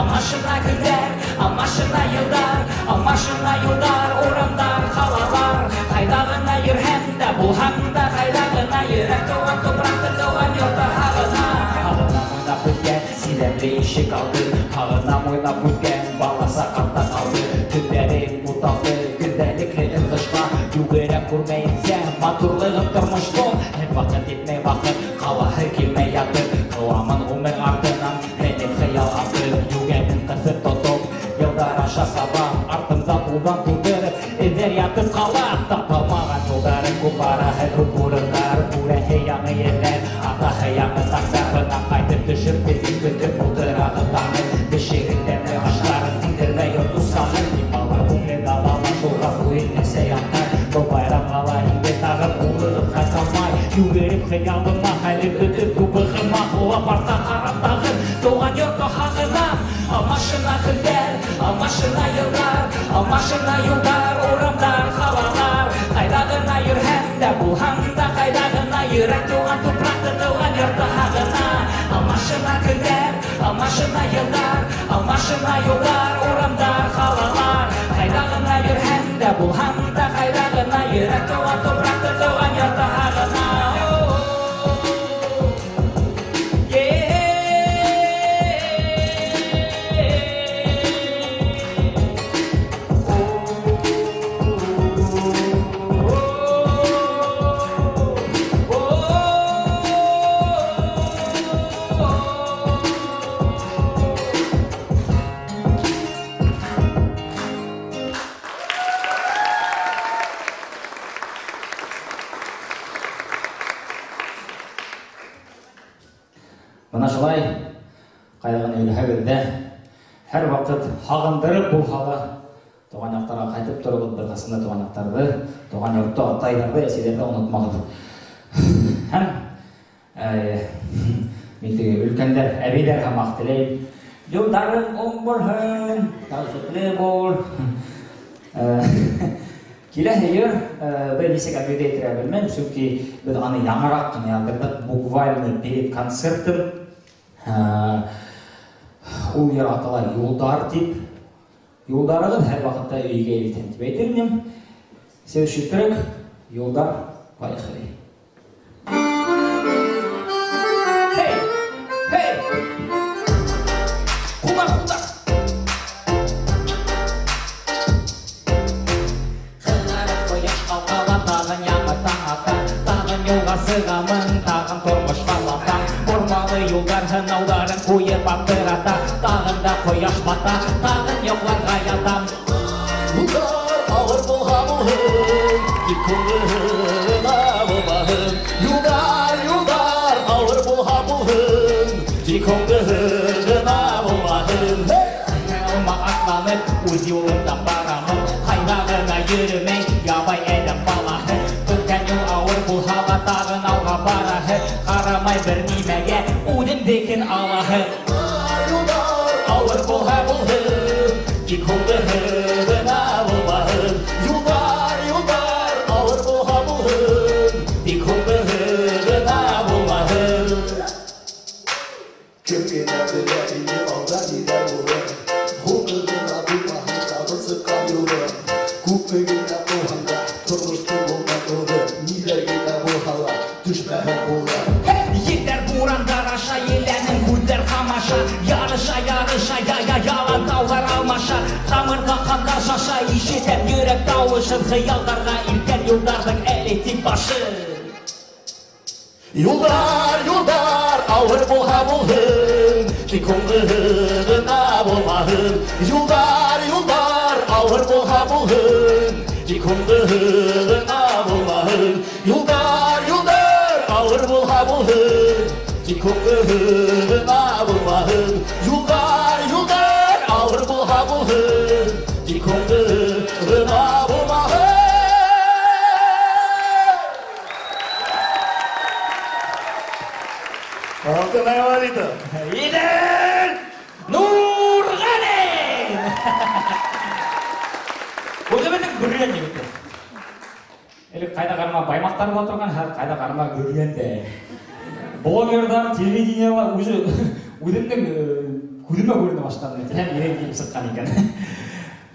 Алмашына көндәр, алмашына йылдар, алмашына юлдар, урамдар, ҡалалар. Ҡайҙа ғына йөрөһәм дә, булһам да ҡайҙа ғына, йөрәк тыуған тупраҡты, тыуған йортто һағына. Һағынам уйнап үткән сиҙәмле ишек алды, һағынам уйнап үткән баласаҡ артта ҡалды. Көндәрем буталды, көндәлекле ынтышҡа йүгерәм күрмәйенсә матурлығын тормоштоң. Һәр ваҡыт етмәй ваҡыт, ҡалаһы килмәй ятып, ҡыуамын ғүмер артынан, менеп хыял атып, йүгәнен ҡыҫып тотоп, йылдар аша сабам, артымда туҙан тултырып, эҙҙәр ятып ҡала. Тапалмаған юлдарым күп, бараһы күп урындар, күрәһе яңы ерҙәр, атаһы яңы таңдар. Бына ҡайтып төшөп, беҙҙең көтөп ултырағыҙ тағы. Килеп хыялыма, хәлем бөтөп тубығыма, ҡыуап артта ҡарап тағын, тыуған йорто һағынам. Алмашына көндәр, алмашына йылдар, алмашына юлдар, урамдар, ҡалалар. Ҡайҙа ғына йөрөһәм дә, булһам да ҡайҙа ғына, йөрәк тыуған тупраҡты, тыуған йорто һағына. Алмашына көндәр, алмашына йылдар, алмашына юлдар, урамдар, ҡалалар. Ҡайҙа ғына йөрөһәм дә, булһам да ҡайҙа ғына, йөрәк тыуған тупраҡты, тыуған йорто һағына. Бына шулай ҡайҙа ғына йөрөһәгеҙ ҙә, һәр ваҡыт һағындырып булһа ла тыуған яҡтарға ҡайтып тороғоҙ, бер ҡасан да тыуған яҡтарҙы, тыуған йортто, атайҙарҙы, әсәйҙәрҙе онотмағыҙ. Һәм мин теге өлкәндәр, әбейҙәр һымаҡ теләйем. Юлдарың уң булһын, тәүфиҡле бул. Киләһе йыр, беҙ нисек әбейҙе әйтергә белмәйем, сөнки беҙ аны яңыраҡ ҡына яҙҙырҙыҡ, буквально перед концертом. Ул йыр атала «Юлдар» тип. Юлдарығыҙ һәр ваҡытта өйгә илтһен тип әйтер инем. Следующий трек «Юлдар», поехали. Hey! Hey! Ҡулдар, ҡулдар! Ҡыҙарып ҡояш ҡалҡала, тағын яңы таң ата, тағын юлға сығамын, тағын тормошҡа батам. Бормалы юлдар һынауҙарын ҡуйып аптырата, тағын да ҡояш бата, тағын йоҡларға ятам. Юлдар ауыр булһа булһын, тик күңелгә булмаһын. Юлдар, юлдар ауыр булһа булһын, тик күңелгә булмаһын. Алма атланып, үҙ юлымдан барамын, ҡайҙа ғына йөрөмәй, ябай әҙәм балаһы. Көткән юл ауыр булһа ла, тағын алға бараһы, ҡарамай бер нимәгә, үҙемдекен алаһы. Юлдар ауыр булһа булһын, тик күңелгә булмаһын. Юлдар, юлдар ауыр булһа булһын, тик күңелгә булмаһын. Кем генә белә инде алда ниләр булыр, һуңғы булмаһын тағы сыҡҡан юлы. Күпме генә ҡыуһаң да, тормоштоң булмаҫлығы, ниҙәр генә булһа ла, төшмәһен ҡулға. Елдәр бурандар аша, еләнең күҙҙәр ҡамаша, ярыша, ярыша, яя, ялан тауҙар алмаша, тамырға ҡандар шаша, ишетәм йөрәк тауышын, хыялдарға илткән юлдарҙың әле тик башы. Юлдар, юлдар ауыр булһа булһын, тик күңелгә булмаһын. Юлдар, юлдар ауыр булһа булһын, тик күңелгә булмаһын. Юлдар, юлдар ауыр булһа булһын, тик күңелгә булмаһын. Юлдар, юлдар ауыр булһа булһын, тик күңелгә булмаһын. Алтынай Валитов. Идел Нурғәлин! Үҙебеҙҙең Бөрйән егете. Элек ҡайҙа ҡарама баймаҡтар була торған, хәҙер ҡайҙа ҡарама Бөрйәндә. Блогерҙар, телевидениела үҙе үҙемдең күҙемә күренә башланы. Һәм ирем килеп сыҡҡан икән.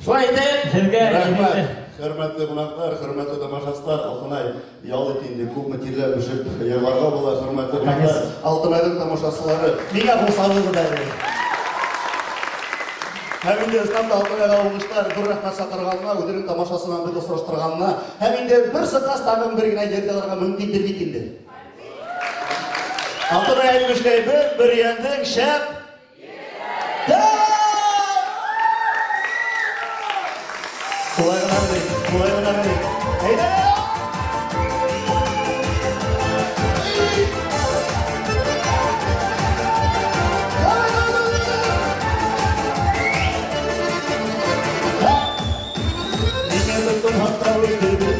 Шулай итеп, һеҙгә рәхмәт. Хөрмәтле ҡунаҡтар, хөрмәтле тамашасылар, Алтынай ял ит инде, күпме тирләп бешеп йырларға була, хөрмәтле ҡунаҡтар, Алтынайҙың тамашасылары, миңә ҡул сабығыҙ әле. Һәм инде ысынлап та Алтынайға уңыштар, ҙур рәхмәт саҡырғанына, үҙенең тамашасынан беҙҙе осраштырғанына, һәм инде бер сыҡҡас тағын бер генә йыр яларға мөмкиндер бит инде. Алтынай әйтмешләй, беҙ Бөрйәндең шәп Шулай ғына беләйек, шулай ғына беләйек. Әйҙә! Ниңә бөтөн хатта үҫтерҙе?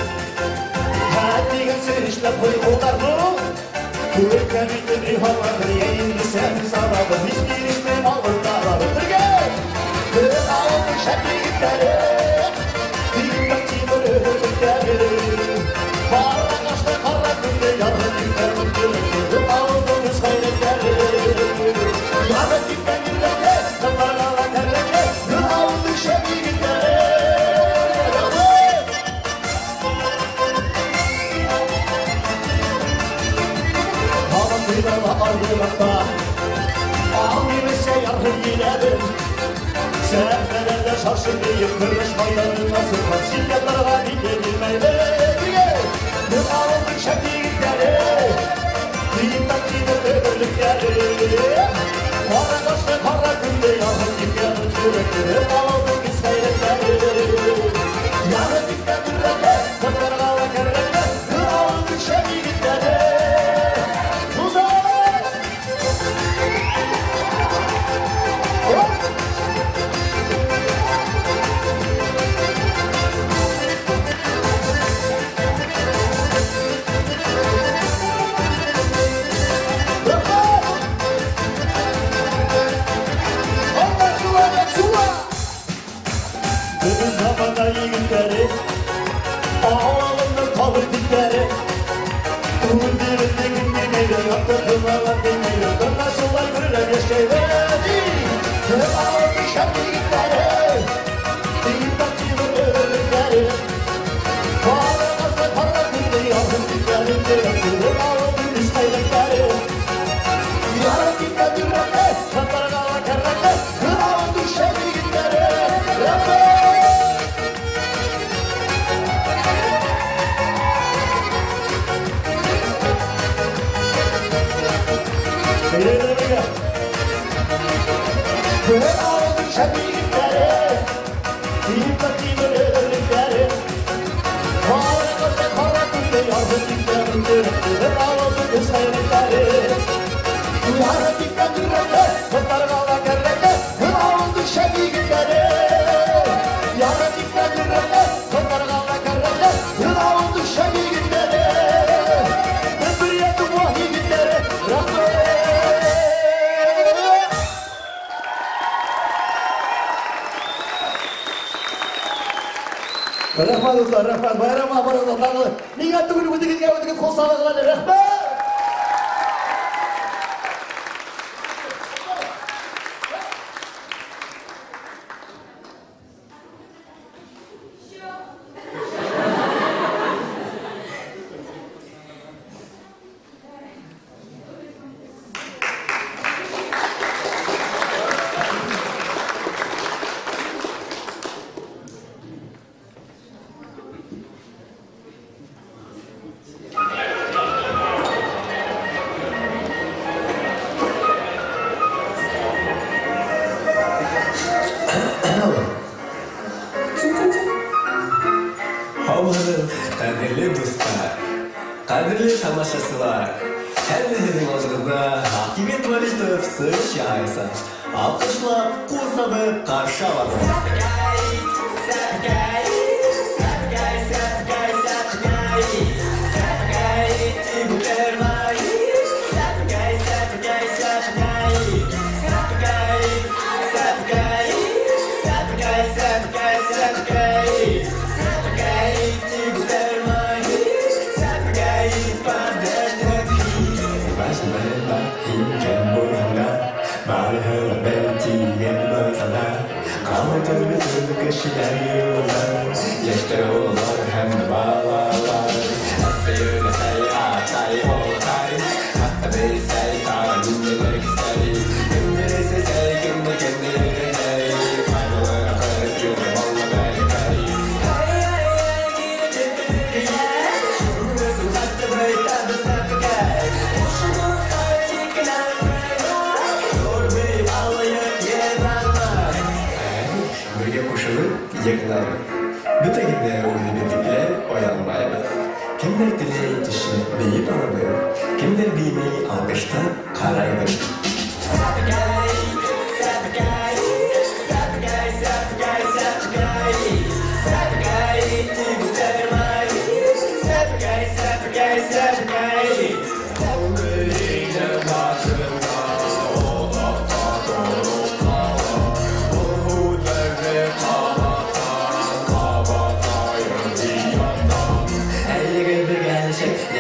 Һә, тигәнсе эшләп ҡуй ҡулдарҙы.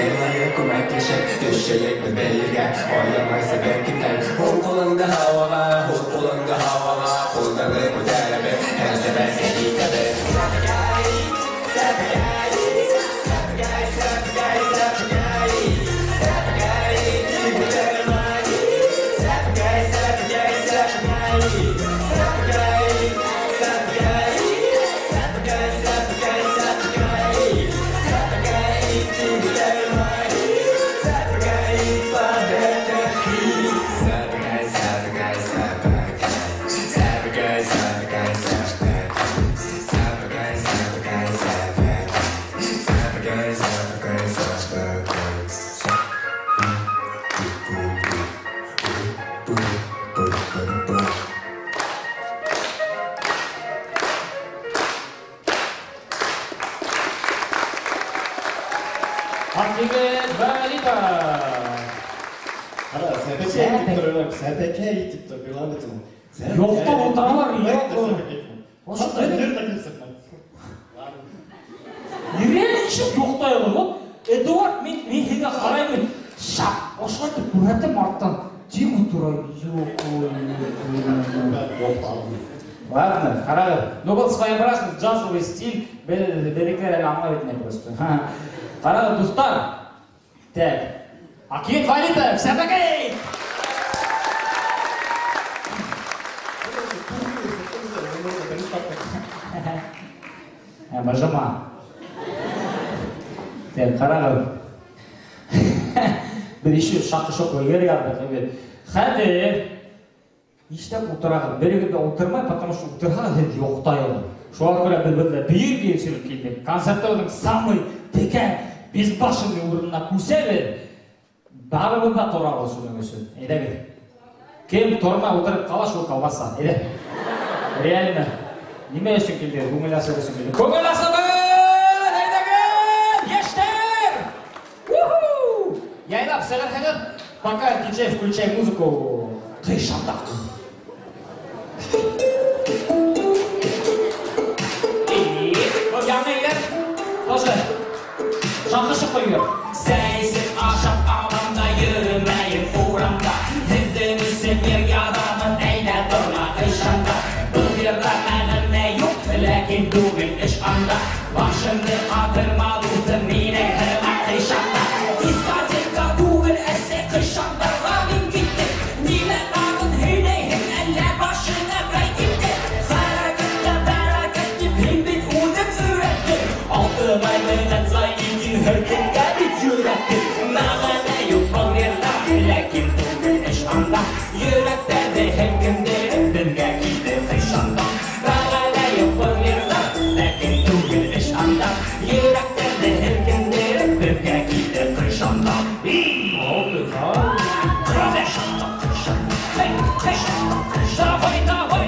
Йырлайыҡ күмәкләшеп, төшәйек беҙ бейергә, аямайса бер кемдән. Һул ҡулыңды һауаға, һул ҡулыңды һауаға, ҡулдарҙы күтәрәбеҙ һәм сәбәкәй итәбеҙ. Сәбәкәй, сәбәкәй, сәбәкәй, сәбәкәй, сәбәкәй, сәбәкәй, күтәрелмәй. Сәбәкәй, сәбәкәй, сәбәкәй, сәбәкәй, сәбәкәй, сәбәкәй, сәбәкәй, сәбәкәй, сәбәкәй, күтәрелмәй. Сәбәкәй, сәбәкәй, сәбәкәй, сәбәкәй, сәбәкәй, сәбәкәй, сәбәкәй, сәбәкәй, сәбәкәй, сәбәкәй, сәбәкәй. Aqyigit Valitov. Ҡара, сәбәкәй итеп торалар, сәбәкәй итеп тор, билан бит ул. Йоҡлап ултыралар, юҡ. Хатта ер ҙә килеп сыҡмай. Реально нисек йоҡлай ул? Вот Эдуард, мин һиңә ҡараймын, шап, ошолайтып күрһәтәм арттан. Тик ултыра, юҡ, Ладно, ҡарағыҙ. Ну, был своеобразный джазовый стиль, беҙҙекеләр әле аңлап етмәй просто. Ҡарағыҙ, дуҫтар. Так. Aqyigit Valitov, сәбәкәй! Бажама. Так, ҡарағыҙ. Беҙ еще шаҡы-шоҡо ер яҙҙыҡ, бит. Хәҙер нишләп ултырағыҙ? Берегеҙ ҙә ултырмай, потому что ултырһағыҙ һеҙ йоҡлайһығыҙ. Шуға күрә беҙ бында бейергә йөрөп килдек. Концерттың самый текә, безбашенный урынына күсәбеҙ. Барыбыҙ ҙа торабыҙ шуның өсөн. Әйҙәгеҙ. Кем тормай ултырып ҡала, шул колбаса. Әйҙә. Реально. Нимә өсөн килдек? Күңел асыр өсөн килдек. Күңел асабыҙ! Әйҙәгеҙ! Йәштәр! Уху! Яйлап сығырһығыҙ, пока диджей включай музыку. Ҡыйшандаҡ. Был яңы йыр тоже шаҡы-шоҡо йыр. Сәйсеп ашап алам да йөрөмәйем урамда. Һеҙҙең өсөн ер яҙамын, әйҙә торма ҡыйшанда. Был йырҙа мәғәнә юҡ, ләкин түгел эш анда. Башымды ҡатырма, дуҫым, минең һымаҡ ҡыйшанда. Дискотека түгел, әсәй, ҡыйшандарға мин киттем. Нимә тағын һөйләйһең, әллә башыңа ҡай китте? Хәрәкәттә бәрәкәт тип һин бит үҙең өйрәттең. Алтынай менән Зайнетдин һәр кемгә бит йөрәттең. Мәғәнә юҡ был йырҙа, ләкин түгел эш анда. Йөрәктәрҙе һәр кемдер беҙгә килде ҡыйшанда. Мәғәнә юҡ был йырҙа, ләкин түгел эш анда. Йөрәктәрҙе һәр кемдер беҙгә килде ҡыйшанда. Давай, давай!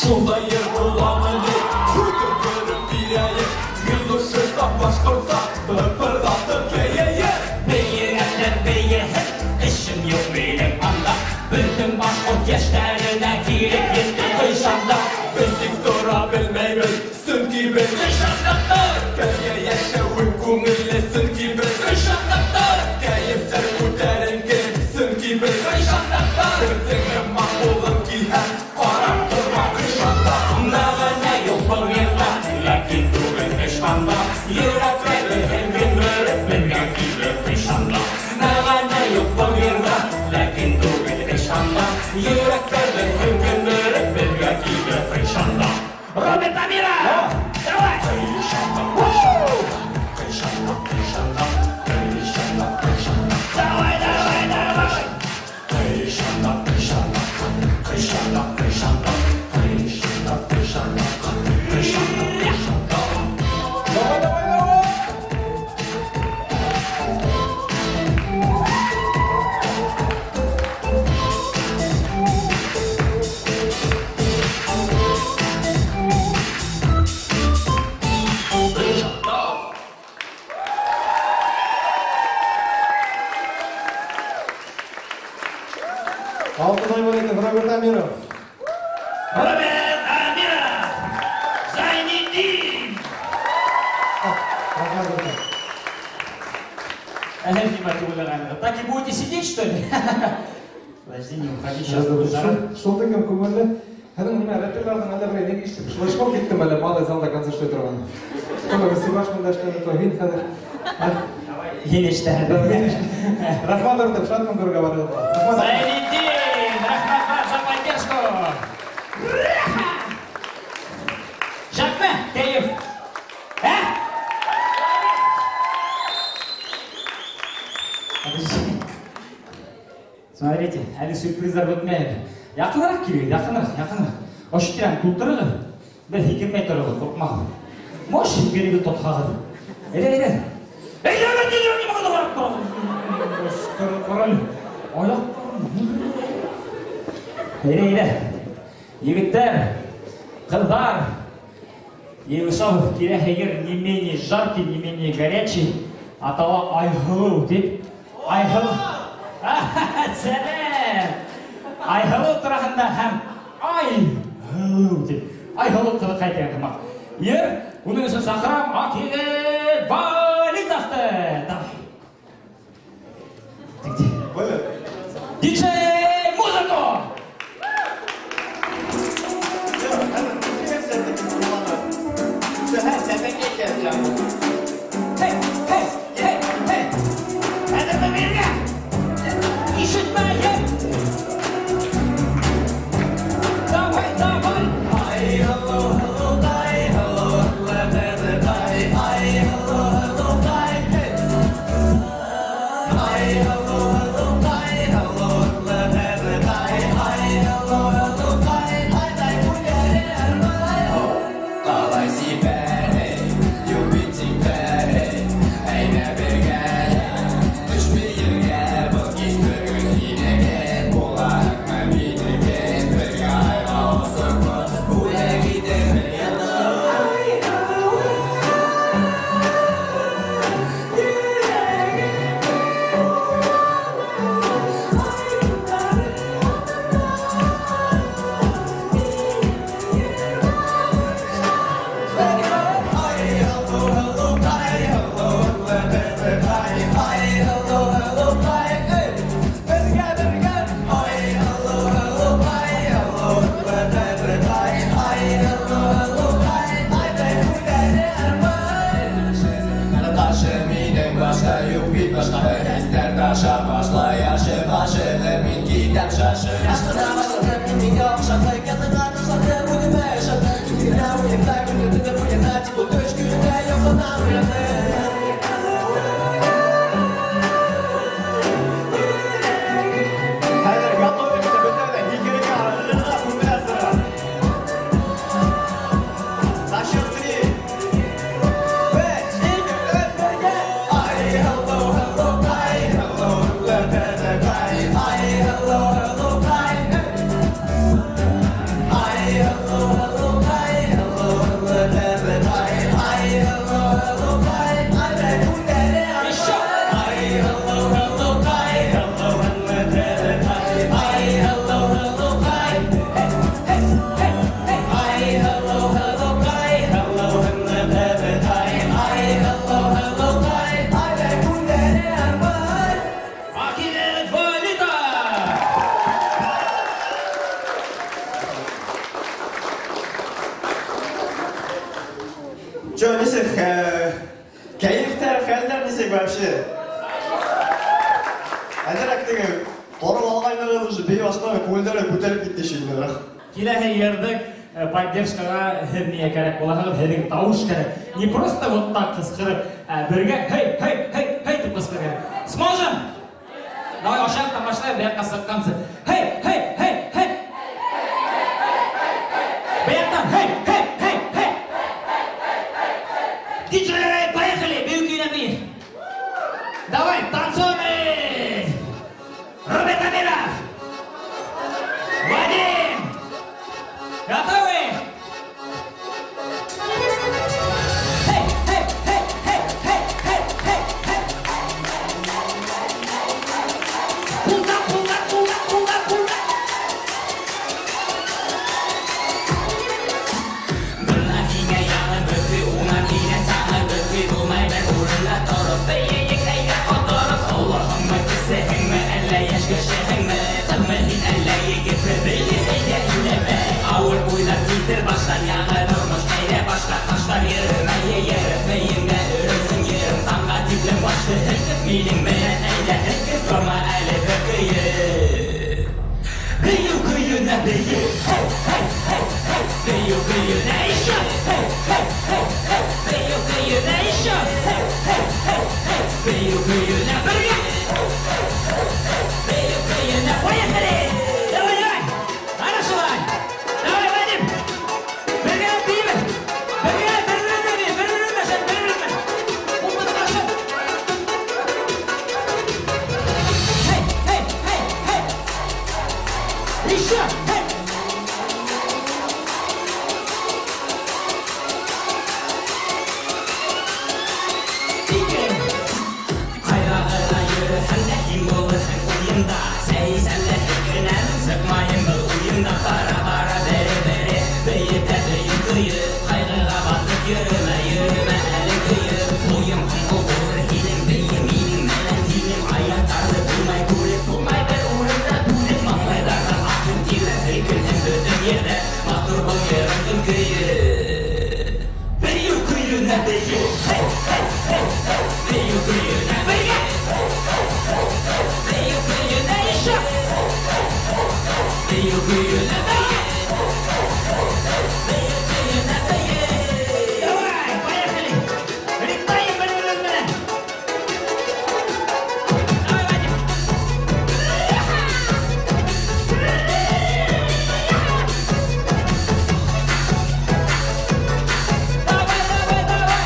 Шундай ер буламы ни, хөкөм көрөп бирәйек, мин душыса башҡортса, лыпырҙатып бейәйек. Бейегәндәр бейеһен, эшем юҡ минең анда. Бөтөн башҡорт йәштәренә килеп етте ҡыйшанда. Беҙ тик тора белмәйбеҙ, сөнки беҙ ҡыйшандаҡтар. Кәйә йәшәүе күңелле, сөнки беҙ ҡыйшандаҡтар. Кәйефтәр күтәренке, сөнки беҙ ҡыйшандаҡтар. Беҙҙең һымаҡ булғың килһә, ҡарап торма ҡыйшанда. Мәғәнә юҡ был йырҙа, ләкин түгел эш анда. Йөрәктәге һәр кемдер беҙгә килде ҡыйшанда. Мәғәнә юҡ был йырҙа, ләкин түгел эш анда. Йөрәктәге һәр кемдер беҙгә килде ҡыйшанда. Роберт Амиров! Давай! Алтынай Валитов, Роберт Амиров. Роберт Амиров! Зайнетдин! Так и будете сидеть, что ли? Подожди, не уходи, сейчас будет жара. Шул тиклем күңелле. Хәҙер нимә, рэперларҙың әллә берәй нигә ишетеп, флешмоб киттем әле, малай залда концерт эшләй торған. Шуны Сибаш менән эшләне, то һин хәҙер. Һин эшлә. Рәхмәт, Артем, шатмын күрергә барығыҙға. Рәхмәт. Зайнетдин, рәхмәт, брат, за поддержку. Шатмы, кәйеф? Ә? Подожди. Смотрите, әле сюрприздар бөтмәй. Яҡыныраҡ килегеҙ, яҡыныраҡ, яҡыныраҡ. Ошо тирәне тултырығыҙ. Бер һикермәй тороғоҙ, ҡурҡмағыҙ. Мош һикерегеҙ тотһағыҙ. Әйҙә, әйҙә. Әйҙә, әйҙә, нимә ҡарап тороғоҙ? Ҡарале. Аяҡтарым. Әйҙә, әйҙә. Егеттәр, ҡыҙҙар, йыйылышабыҙ. Киләһе йыр не менее жаркий, не менее горячий. Атала Айһылыу тип. Айһылыу. Сәләм! Айһылыу тураһында һәм Айһылыу тип. Айһылыу ҡыҙыҡай тигән һымаҡ. Йыр, уның өсөн саҡырам Акилет Валитовты. Давай. Диджей, музыку! Hey, hey, hey, hey! Әҙерме биргә? Ишетмәйем! Давай, давай! Ай, hello, hello, дай, hello, дай, ай, hello, hello, дай, ай, hello, hello, дай, hello, дай, ай, hello, hello, дай, ай, дай, Қалай сибәрей, любить тебя, әйҙә бергә, төш бейергә, был кис бөгөн һинеке, булаһыңмы минеке, бергә айға осорбоҙ, бүләк итермен. Хәҙер готовимся бөтәбеҙ һикерергә, ырғырға күңел асырға. На счет три. Бер, ике, өс, бергә. Ай, hello, hello, ай, hello, ай, ай, hello, hello, ай, ай, hello, hello, ай, hello, ай, ай, hello, hello, ай, ай, Еще! ай, hello, hello, ай, hello, ай, hello, hello, ай, ай, hello, hello, ай, hello, ай, ай, hello, hello, ай, ай, Акилет Валитов! Чё, нисек, кәйефтәр, хәлдәр нисек вообще? Әҙерәк теге тороп алғайнығыҙ уже бейей башланы, күңелдәре күтәрелеп китте шикелле. Киләһе йырҙы поддержкаға һеҙ миңә кәрәк булаһығыҙ, һеҙҙең тауыш кәрәк. Не просто вот так ҡысҡырып, ә бергә һей, һей, һей, һей тип ҡысҡырыр кәрәк. Сможем? Давай ошо яҡтан башлайыҡ, был яҡҡа сыҡҡансы. Һей, һей, һей, һей! Был яҡтан һей, һей, һей, һей! Диджей, поехали! Бейеү көйөнә бейе. Давай, танцуем! Роберт Амиров! Вадим! Готовы? Хей, хей, хей, хей, хей, хей, хей, хей! Ҡулдар, ҡулдар, ҡулдар, ҡулдар! Бейейек әйҙә ҡоторып. Олоһоңмо, кесеһеңме, әллә йәш кешеһеңме, ҡыҙмы һин, әллә егетме, бейе әйҙә иләмә. Ауыр уйҙар китер баштан, яңы тормош әйҙә башта. Ташлар йөрөмә йыйырып, мейеңдә өрөнһөн йырың. Таңға тиклем башты һелкеп, минең менән әйҙә һелкеп, торма әле бер көйө. Бейеү көйөнә бейе, хей, хей, хей, хей. Бейеү көйөнә еще, хей, хей, хей, хей. Бейеү көйөнә еще, хей, хей, хей, хей. Бейеү көйөнә бергә, бейеү көйөнә. Поехали! Давай, давай! Ана шулай! Давай, Вадим! Бергә бейебеҙ! Бергә, бер-беребеҙ бейебеҙ, бер-беребеҙ, бер-беребеҙ! Ҡул тоташып! Хей, хей, хей, хей! Еще! Хей! Ике! Ҡайҙа йөрөһәң дә һин булырһың уйымда. Сәй эсәм дә һелкенәм, сыҡмайым был уйымдан. Бара-бара бере-бере, бейетә бейеү көйө. Ҡайғыға батып йөрөмә, йөрөмә әле көйөп. Уйым ҡомғол булыр һинең, бейе минең менән һинең. Аяҡтарҙы булмай күреп, булмай бер урында түҙеп. Маңлайҙарҙан аҡһын тирҙәр, һелкенһен бөтөн ерҙәр. Матур был йырымдың көйө. Бейеү көйөнә бейеү, хей, хей, хей, хей. Бейеү көйөнә бергә, бейеү көйөнә еще, бейеү көйөнә бергә, бейеү көйөнә бейеү. Давай, поехали! Ритмаем бер-беребеҙ менән. Давай, Вадим! Давай, давай, давай!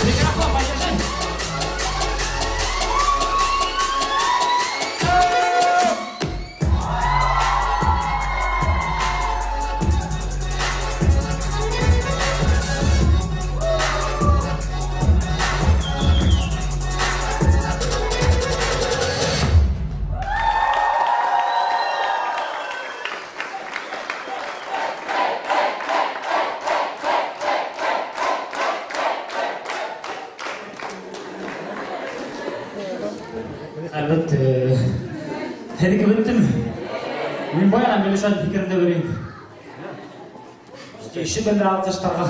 Микрофон подержи. Әлбәттә, һеҙҙеке бөттөмө? Мин баянан Милүшәнең фекерен дә беләйем. Ишем белән алҡыштарға.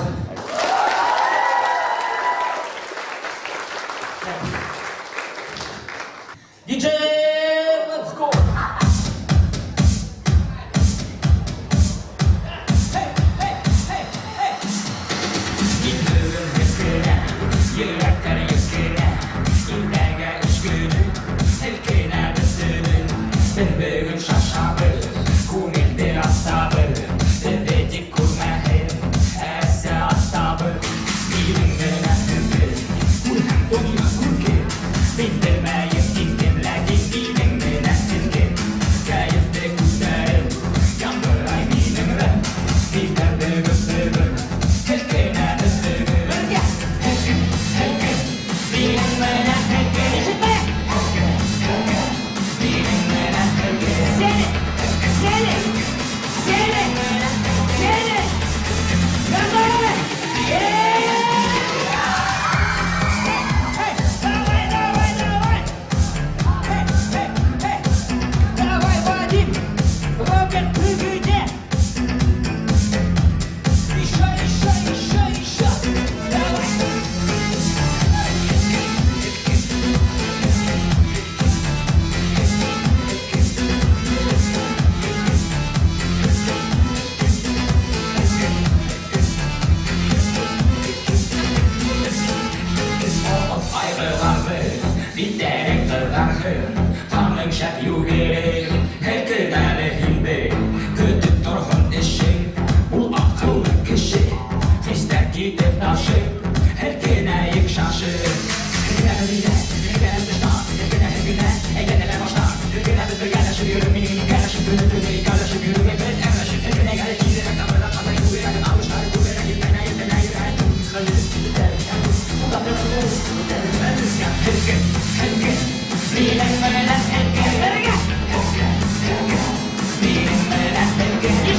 DJ, let's go! Hey, hey, hey, hey! Мин бөгөн һелкенә, йөрәктәр елкенә, Иртәгә эш көнө, һелкенәбеҙ төнөн. Беҙ бөгөн шашабыҙ, күңелде асабыҙ, Беҙҙе тик күрмәһен әсә ата.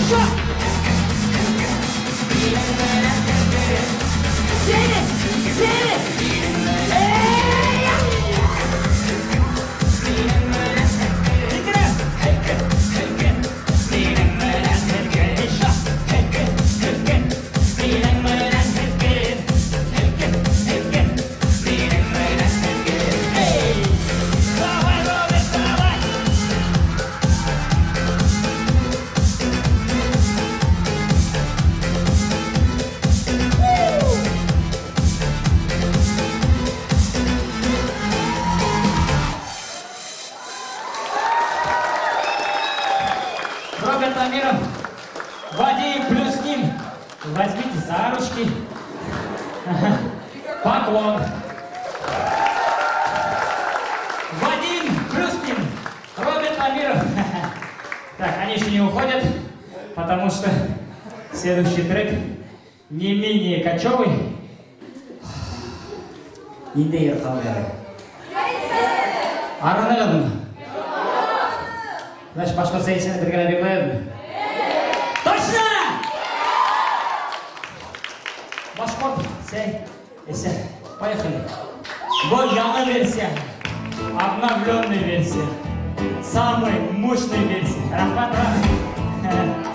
Еще! 7, 7! Вадим Плюснин, возьмите за ручки. Поклон. Вадим Плюснин, Роберт Амиров. Так, они еще не уходят, потому что следующий трек не менее кочевый. Инде ерқалдары. Арынығын. Значит, башҡорт сәйсәне бергә бирмәйҙме? Точно! Башҡорт сәй, эсә. Поехали. Вот яңы версия. Обновленная версия. Самый мощный версия. Рәхмәт, рәхмәт.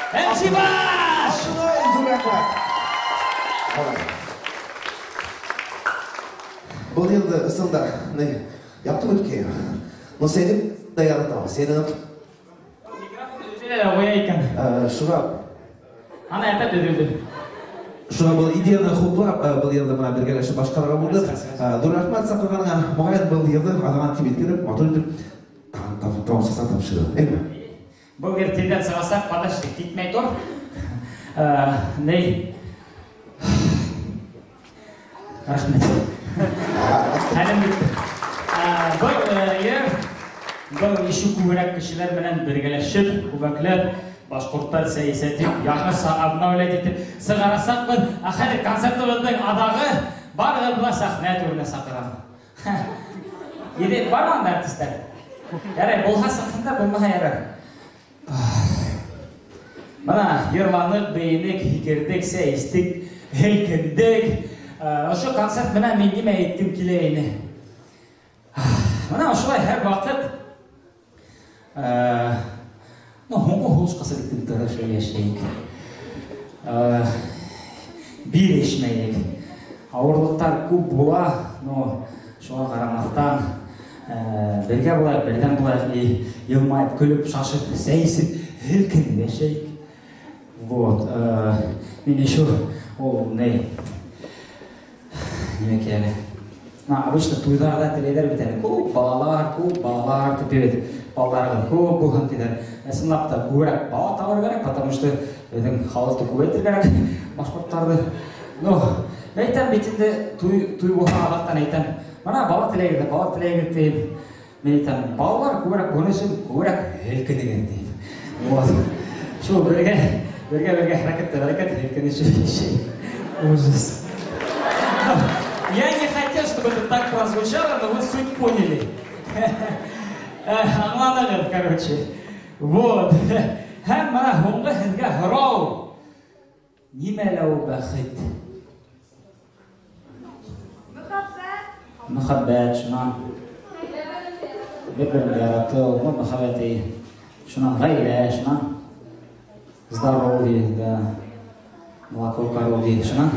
MC Баш! Алтынай, ҙур рәхмәт. Был йылды ысында не яптым үткән. Но сени да яратам. Сени Үҙе лә ҡуя икән. Шуға Ана әпәт өҙөлдө. Шуға был идеяны хуплап, был йылды бына бергәләшеп башҡарырға булдыҡ. Ҙур рәхмәт саҡырғаныңа. Моғайын был йылды аҙағына тип еткереп, матур итеп тамашасына тапшырыр. Әйме? Был ер телдән сығасаҡ, подожди, китмәй тор. Ней? Рәхмәт. Хәлем бөттө. Был ер, был ише күберәк кешеләр менән бергәләшеп, күбәкләп, башҡорттар сәйәсәте яңыса обновлять итеп сығарасаҡбыҙ. Ә хәҙер концертыбыҙҙың аҙағы барығыҙҙы ла сәхнә түренә саҡырам. Иде бармы анда артистар? Ярай, булһа сыҡһын да, булмаһа ярар. Бына йырланыҡ, бейенек, һикерҙек, сәйестек, һелкендек. Ошо концерт менән мин нимә әйткем килә ине? Бына ошолай һәр ваҡыт, ну, һуңғы һулышҡаса тиклем тырышып йәшәйек. Бирешмәйек. Ауырлыҡтар күп була, но шуға ҡарамаҫтан, бергә булайыҡ, берҙәм булайыҡ, и йылмайып, көлөп, шашып, сәй эсеп, һелкенеп йәшәйек. Вот, мин еще, ул, ни, нимә килә? Обычно туйҙарҙа теләйҙәр бит әле, күп балалар, күп балалар тип бит, балаларығыҙ күп булһын тиҙәр. Ысынлап та күберәк бала табыр кәрәк, потому что беҙҙең халыҡты күбәйтер кәрәк, башҡорттарҙы. Ну, әйтәм бит инде, туй булһа аҙаҡтан әйтәм, бына бала теләйегеҙ, бала теләйегеҙ тип. Мин әйтәм, балалар күберәк булһын өсөн күберәк һелкенегеҙ тип. Вот. Шул бергә, бергә, бергә хәрәкәт тә бәрәкәт, һелкенешеп йәшәйек. Ужас. Я не хотел, чтобы это так прозвучало, но вы суть поняли. Аңланығыҙ, короче. Вот. Һәм бына һуңғы һеҙгә һорау. Нимәлә ул бәхет? Мөхәббәт. Мөхәббәт, шунан. Бер-береңде яратыу, ну, мөхәббәт, и. Шунан ғаилә, шунан. Здоровье, да. Молоко коровье, шунан.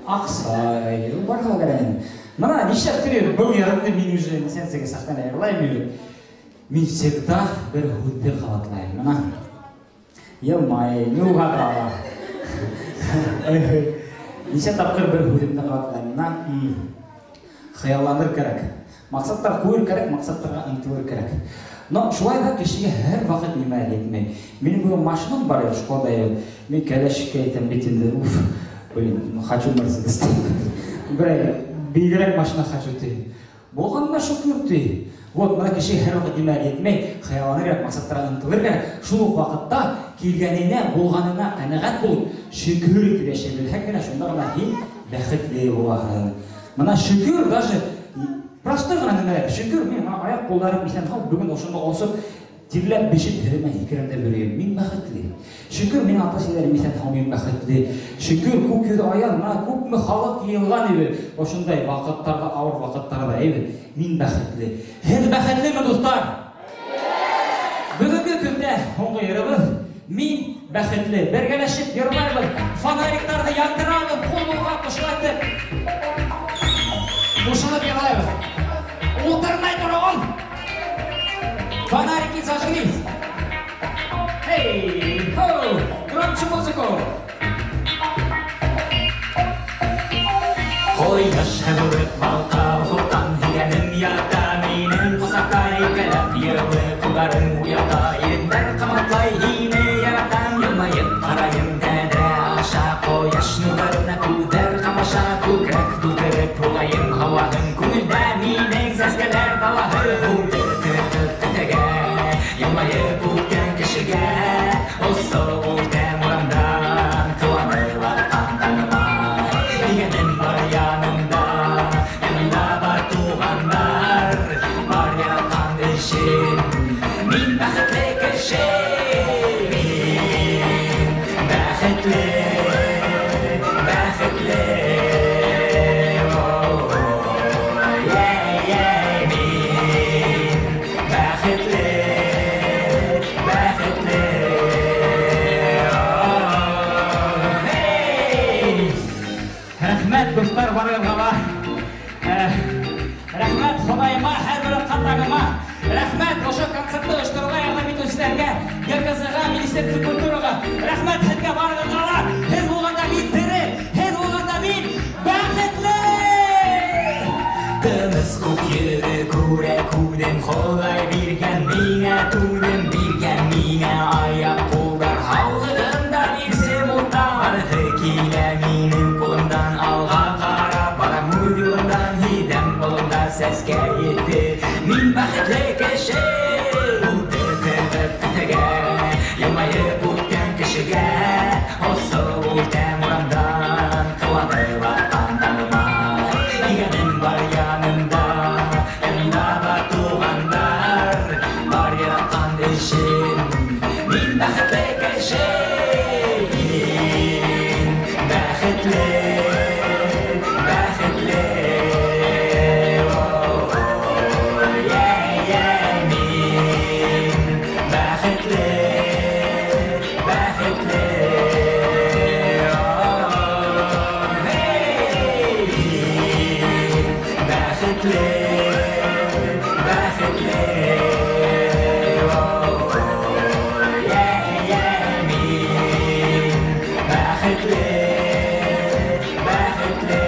Аҡса, барға кәрәк инде. Бына нишләп тор был йырымды мин уже сенсеге сәхнәлә йырлайым инде. Мин всегда бер һүҙҙе ҡабатлайым. Бына йылмай, не угадала. Нисә тапҡыр бер һүҙемде ҡабатлайым. Бына хыялланыр кәрәк. Маҡсаттар ҡуйыр кәрәк, маҡсаттарға ынтылыр кәрәк. Но шулай ҙа кешегә һәр ваҡыт нимә етмәй. Минең бөгөн машинам бар, Шкода. Мин кәләшкә әйтәм бит инде, уф, блин, хочу Мерседес. Берәй бигерәк машина хочу ти. Булғанына шөкөр ти. Вот, бына кешегә һәр ваҡыт нимә етмәй, хыялланыр кәрәк, маҡсаттарға ынтылыр кәрәк. Шул уҡ ваҡытта килгәненә, булғанына ҡәнәғәт булып, шөкөр итеп йәшәй белһәң генә, шунда ғына һин бәхетле булаһың. Бына шөкөр даже простой ғына нәмәләр. Шөкөр, мин бына аяҡ ҡулдарым иҫән һау, бөгөн ошонда осоп, тирләп бешеп һеҙемә һикерәм дә йөрөйөм. Мин бәхетле. Шөкөр, минең ата-әсәләрем иҫән һау, мин бәхетле. Шөкөр, күк йөҙө аяҙ, бына күпме халыҡ йыйылған ине. Ошондай ваҡыттарҙа, ауыр ваҡыттарҙа, әйбит, мин бәхетле. Һеҙ бәхетлеме, дуҫтар? Бөгөнгө көндә һуңғы йырыбыҙ мин бәхетле. Бергәләшеп йырлайбыҙ, фонариктарҙы яндырабыҙ, ҡул болғап, ошолайтып. Ҡушылып йырлайбыҙ. Ултырмай тороғоҙ. Фонарики зажгли. Эй, хо, громче музыку. Ҡояш һәм балҡа офоҡтан һөйгәнем ята минең ҡосаҡта икәләп йылы ҡулдарың уята ирендәр ҡабатлай һине яратам йылмайып ҡарайым тәҙрә аша ҡояш нурҙарына күҙҙәр ҡамаша күкрәк тултырып һулайым һауаһын күңелдә минең сәскәләр далаһы көтәгә йылмайып үткән кешегә осоп үтәм урамдан ҡыуанып атҡан танымай һөйгәнем бар янымда янымда бар туғандар бар яратҡан эшем мин бәхетле кеше мин бәхетле бәхетле мин бәхетле күрә күҙем, Хоҙай биргән миңә түҙем, биргән миңә аяҡ ҡулдар, һаулығын да бирсем утар. Килә минең ҡулымдан, алға ҡарап барам үҙ юлымдан, һиҙәм болонда сәскә еҫе. Мин бәхетле кеше, уты ҡырғып кеҫәгә, йылмайып үткән кешегә, осоп үтәм урамдан, ҡыуанып атҡан танымай. Игәнем бар янымда, янымда бар туғандар, бар яратҡан эшем. Мин бәхетле кеше, мин бәхетле, бәхетле. Мин бәхетле, бәхетле. Мин бәхетле, бәхетле. Мин бәхетле, бәхетле.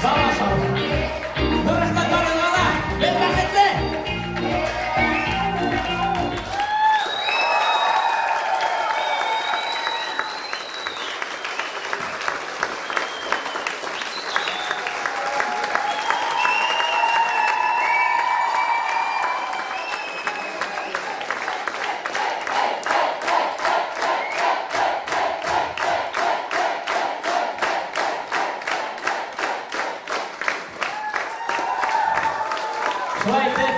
Зал ашалым. Ҙур рәхмәт барығыҙға. Беҙ бәхетле. Шулай итеп,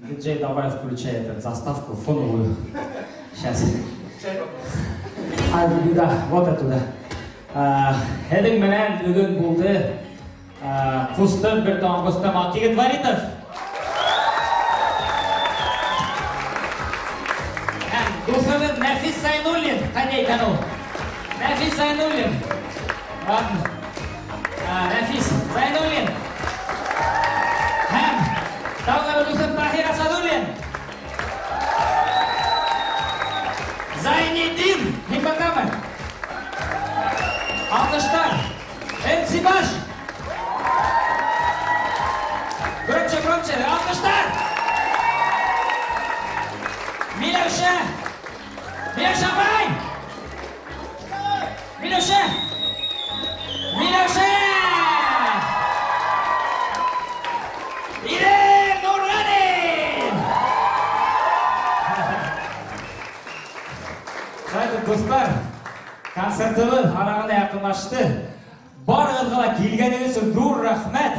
диджей, давай включай этот заставку фоновую. Сейчас. Да, вот оттуда. Һеҙҙең менән бөгөн булды ҡустым, бер туған ҡустым Аҡъегет Вәлитов. Һәм дуҫыбыҙ Нәфис Зайнуллин. Ҡайҙа икән ул? Нәфис Зайнуллин. Нәфис Зайнуллин. Һәм тағы бер дуҫым Таһир Асадуллин. Зайнетдин, һин бындамы? Алҡыштар. Энсибаш. Громче, громче, алҡыштар. Миләүшә. Миләүшә апай. Миләүшә. Миләүшә. Ирек Нурғәлин. Шулай итеп, дуҫтар, концертыбыҙ аҙағына яҡынлашты. Барығыҙға ла килгәнегеҙ өсөн ҙур рәхмәт.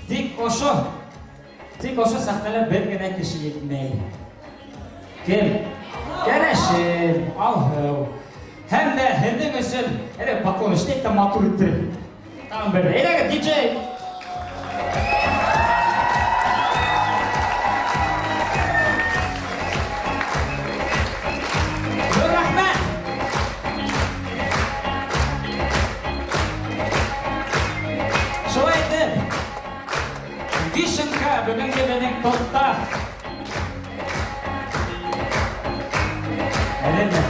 Тик ошо сәхнәлә бер генә кеше етмәй. Кем? Кәләшем, Алһыу. Һәм дә һеҙҙең өсөн әле поклон эшләйек тә матур иттереп. Тағын бер. Әйҙәгеҙ, диджей. Ҙур рәхмәт. Шулай итеп, вишенка бөгөнгө беҙҙең тортта. Әҙерме?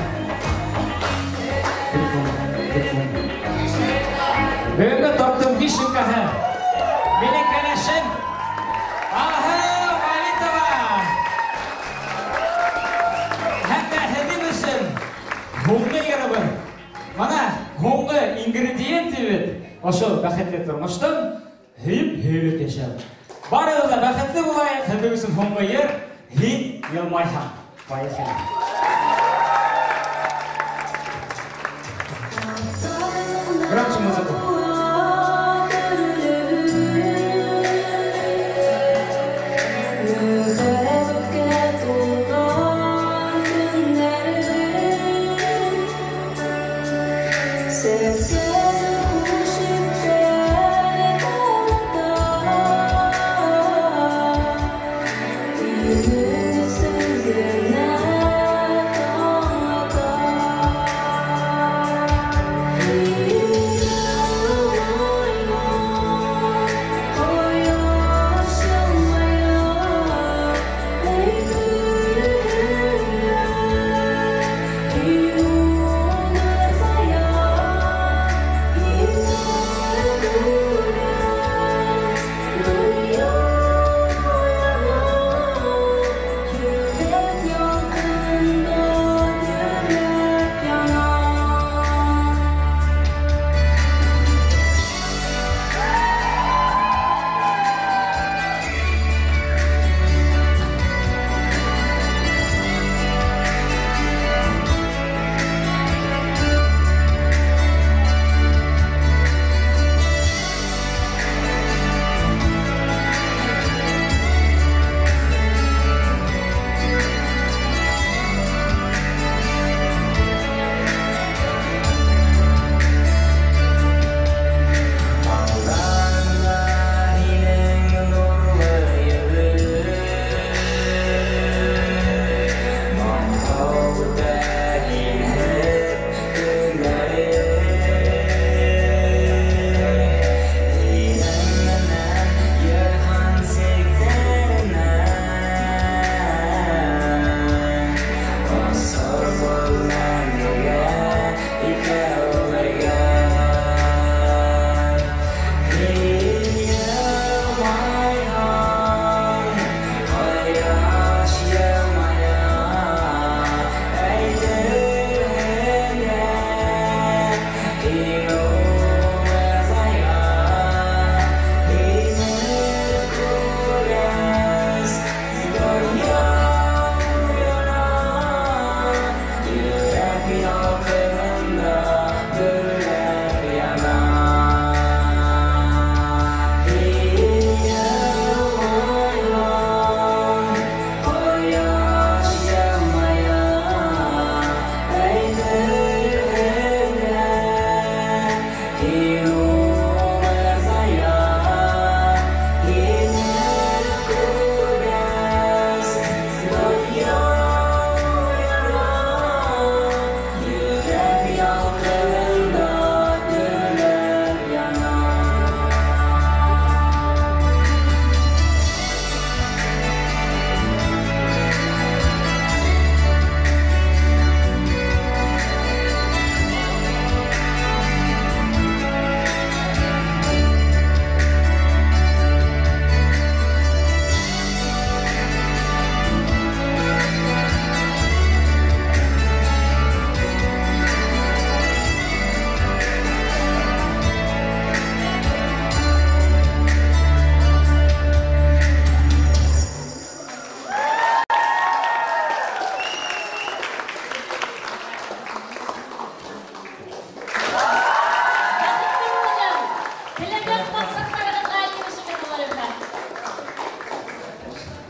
Бөгөнгө торттың вишенкаһы минең кәләшем Алһыу Вәлитова. Һәм дә һеҙҙең өсөн һуңғы йырыбыҙ. Бына һуңғы ингредиент бит. Ошо бәхетле тормоштоң һөйөп-һөйөлөп йәшәү. Барығыҙ ҙа бәхетле булайыҡ. Һеҙҙең өсөн һуңғы йыр Һин йылмайһаң. Поехали. Громче музыку. Thank you.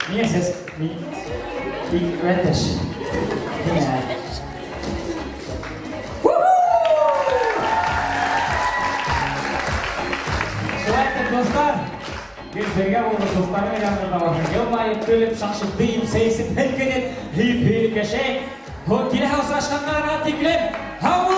Миңә сәс, мин рәттәш. Миңә. Шулай итеп, дуҫтар, беҙ бергә булдыҡ, дуҫтар менән янында йылмайып, көлөп, шаҡшып, бейеп, сәйесеп, һелкенеп, һөйөп-һөйөп йәшәйек. Киләһе осрашҡанға тиклем, һау.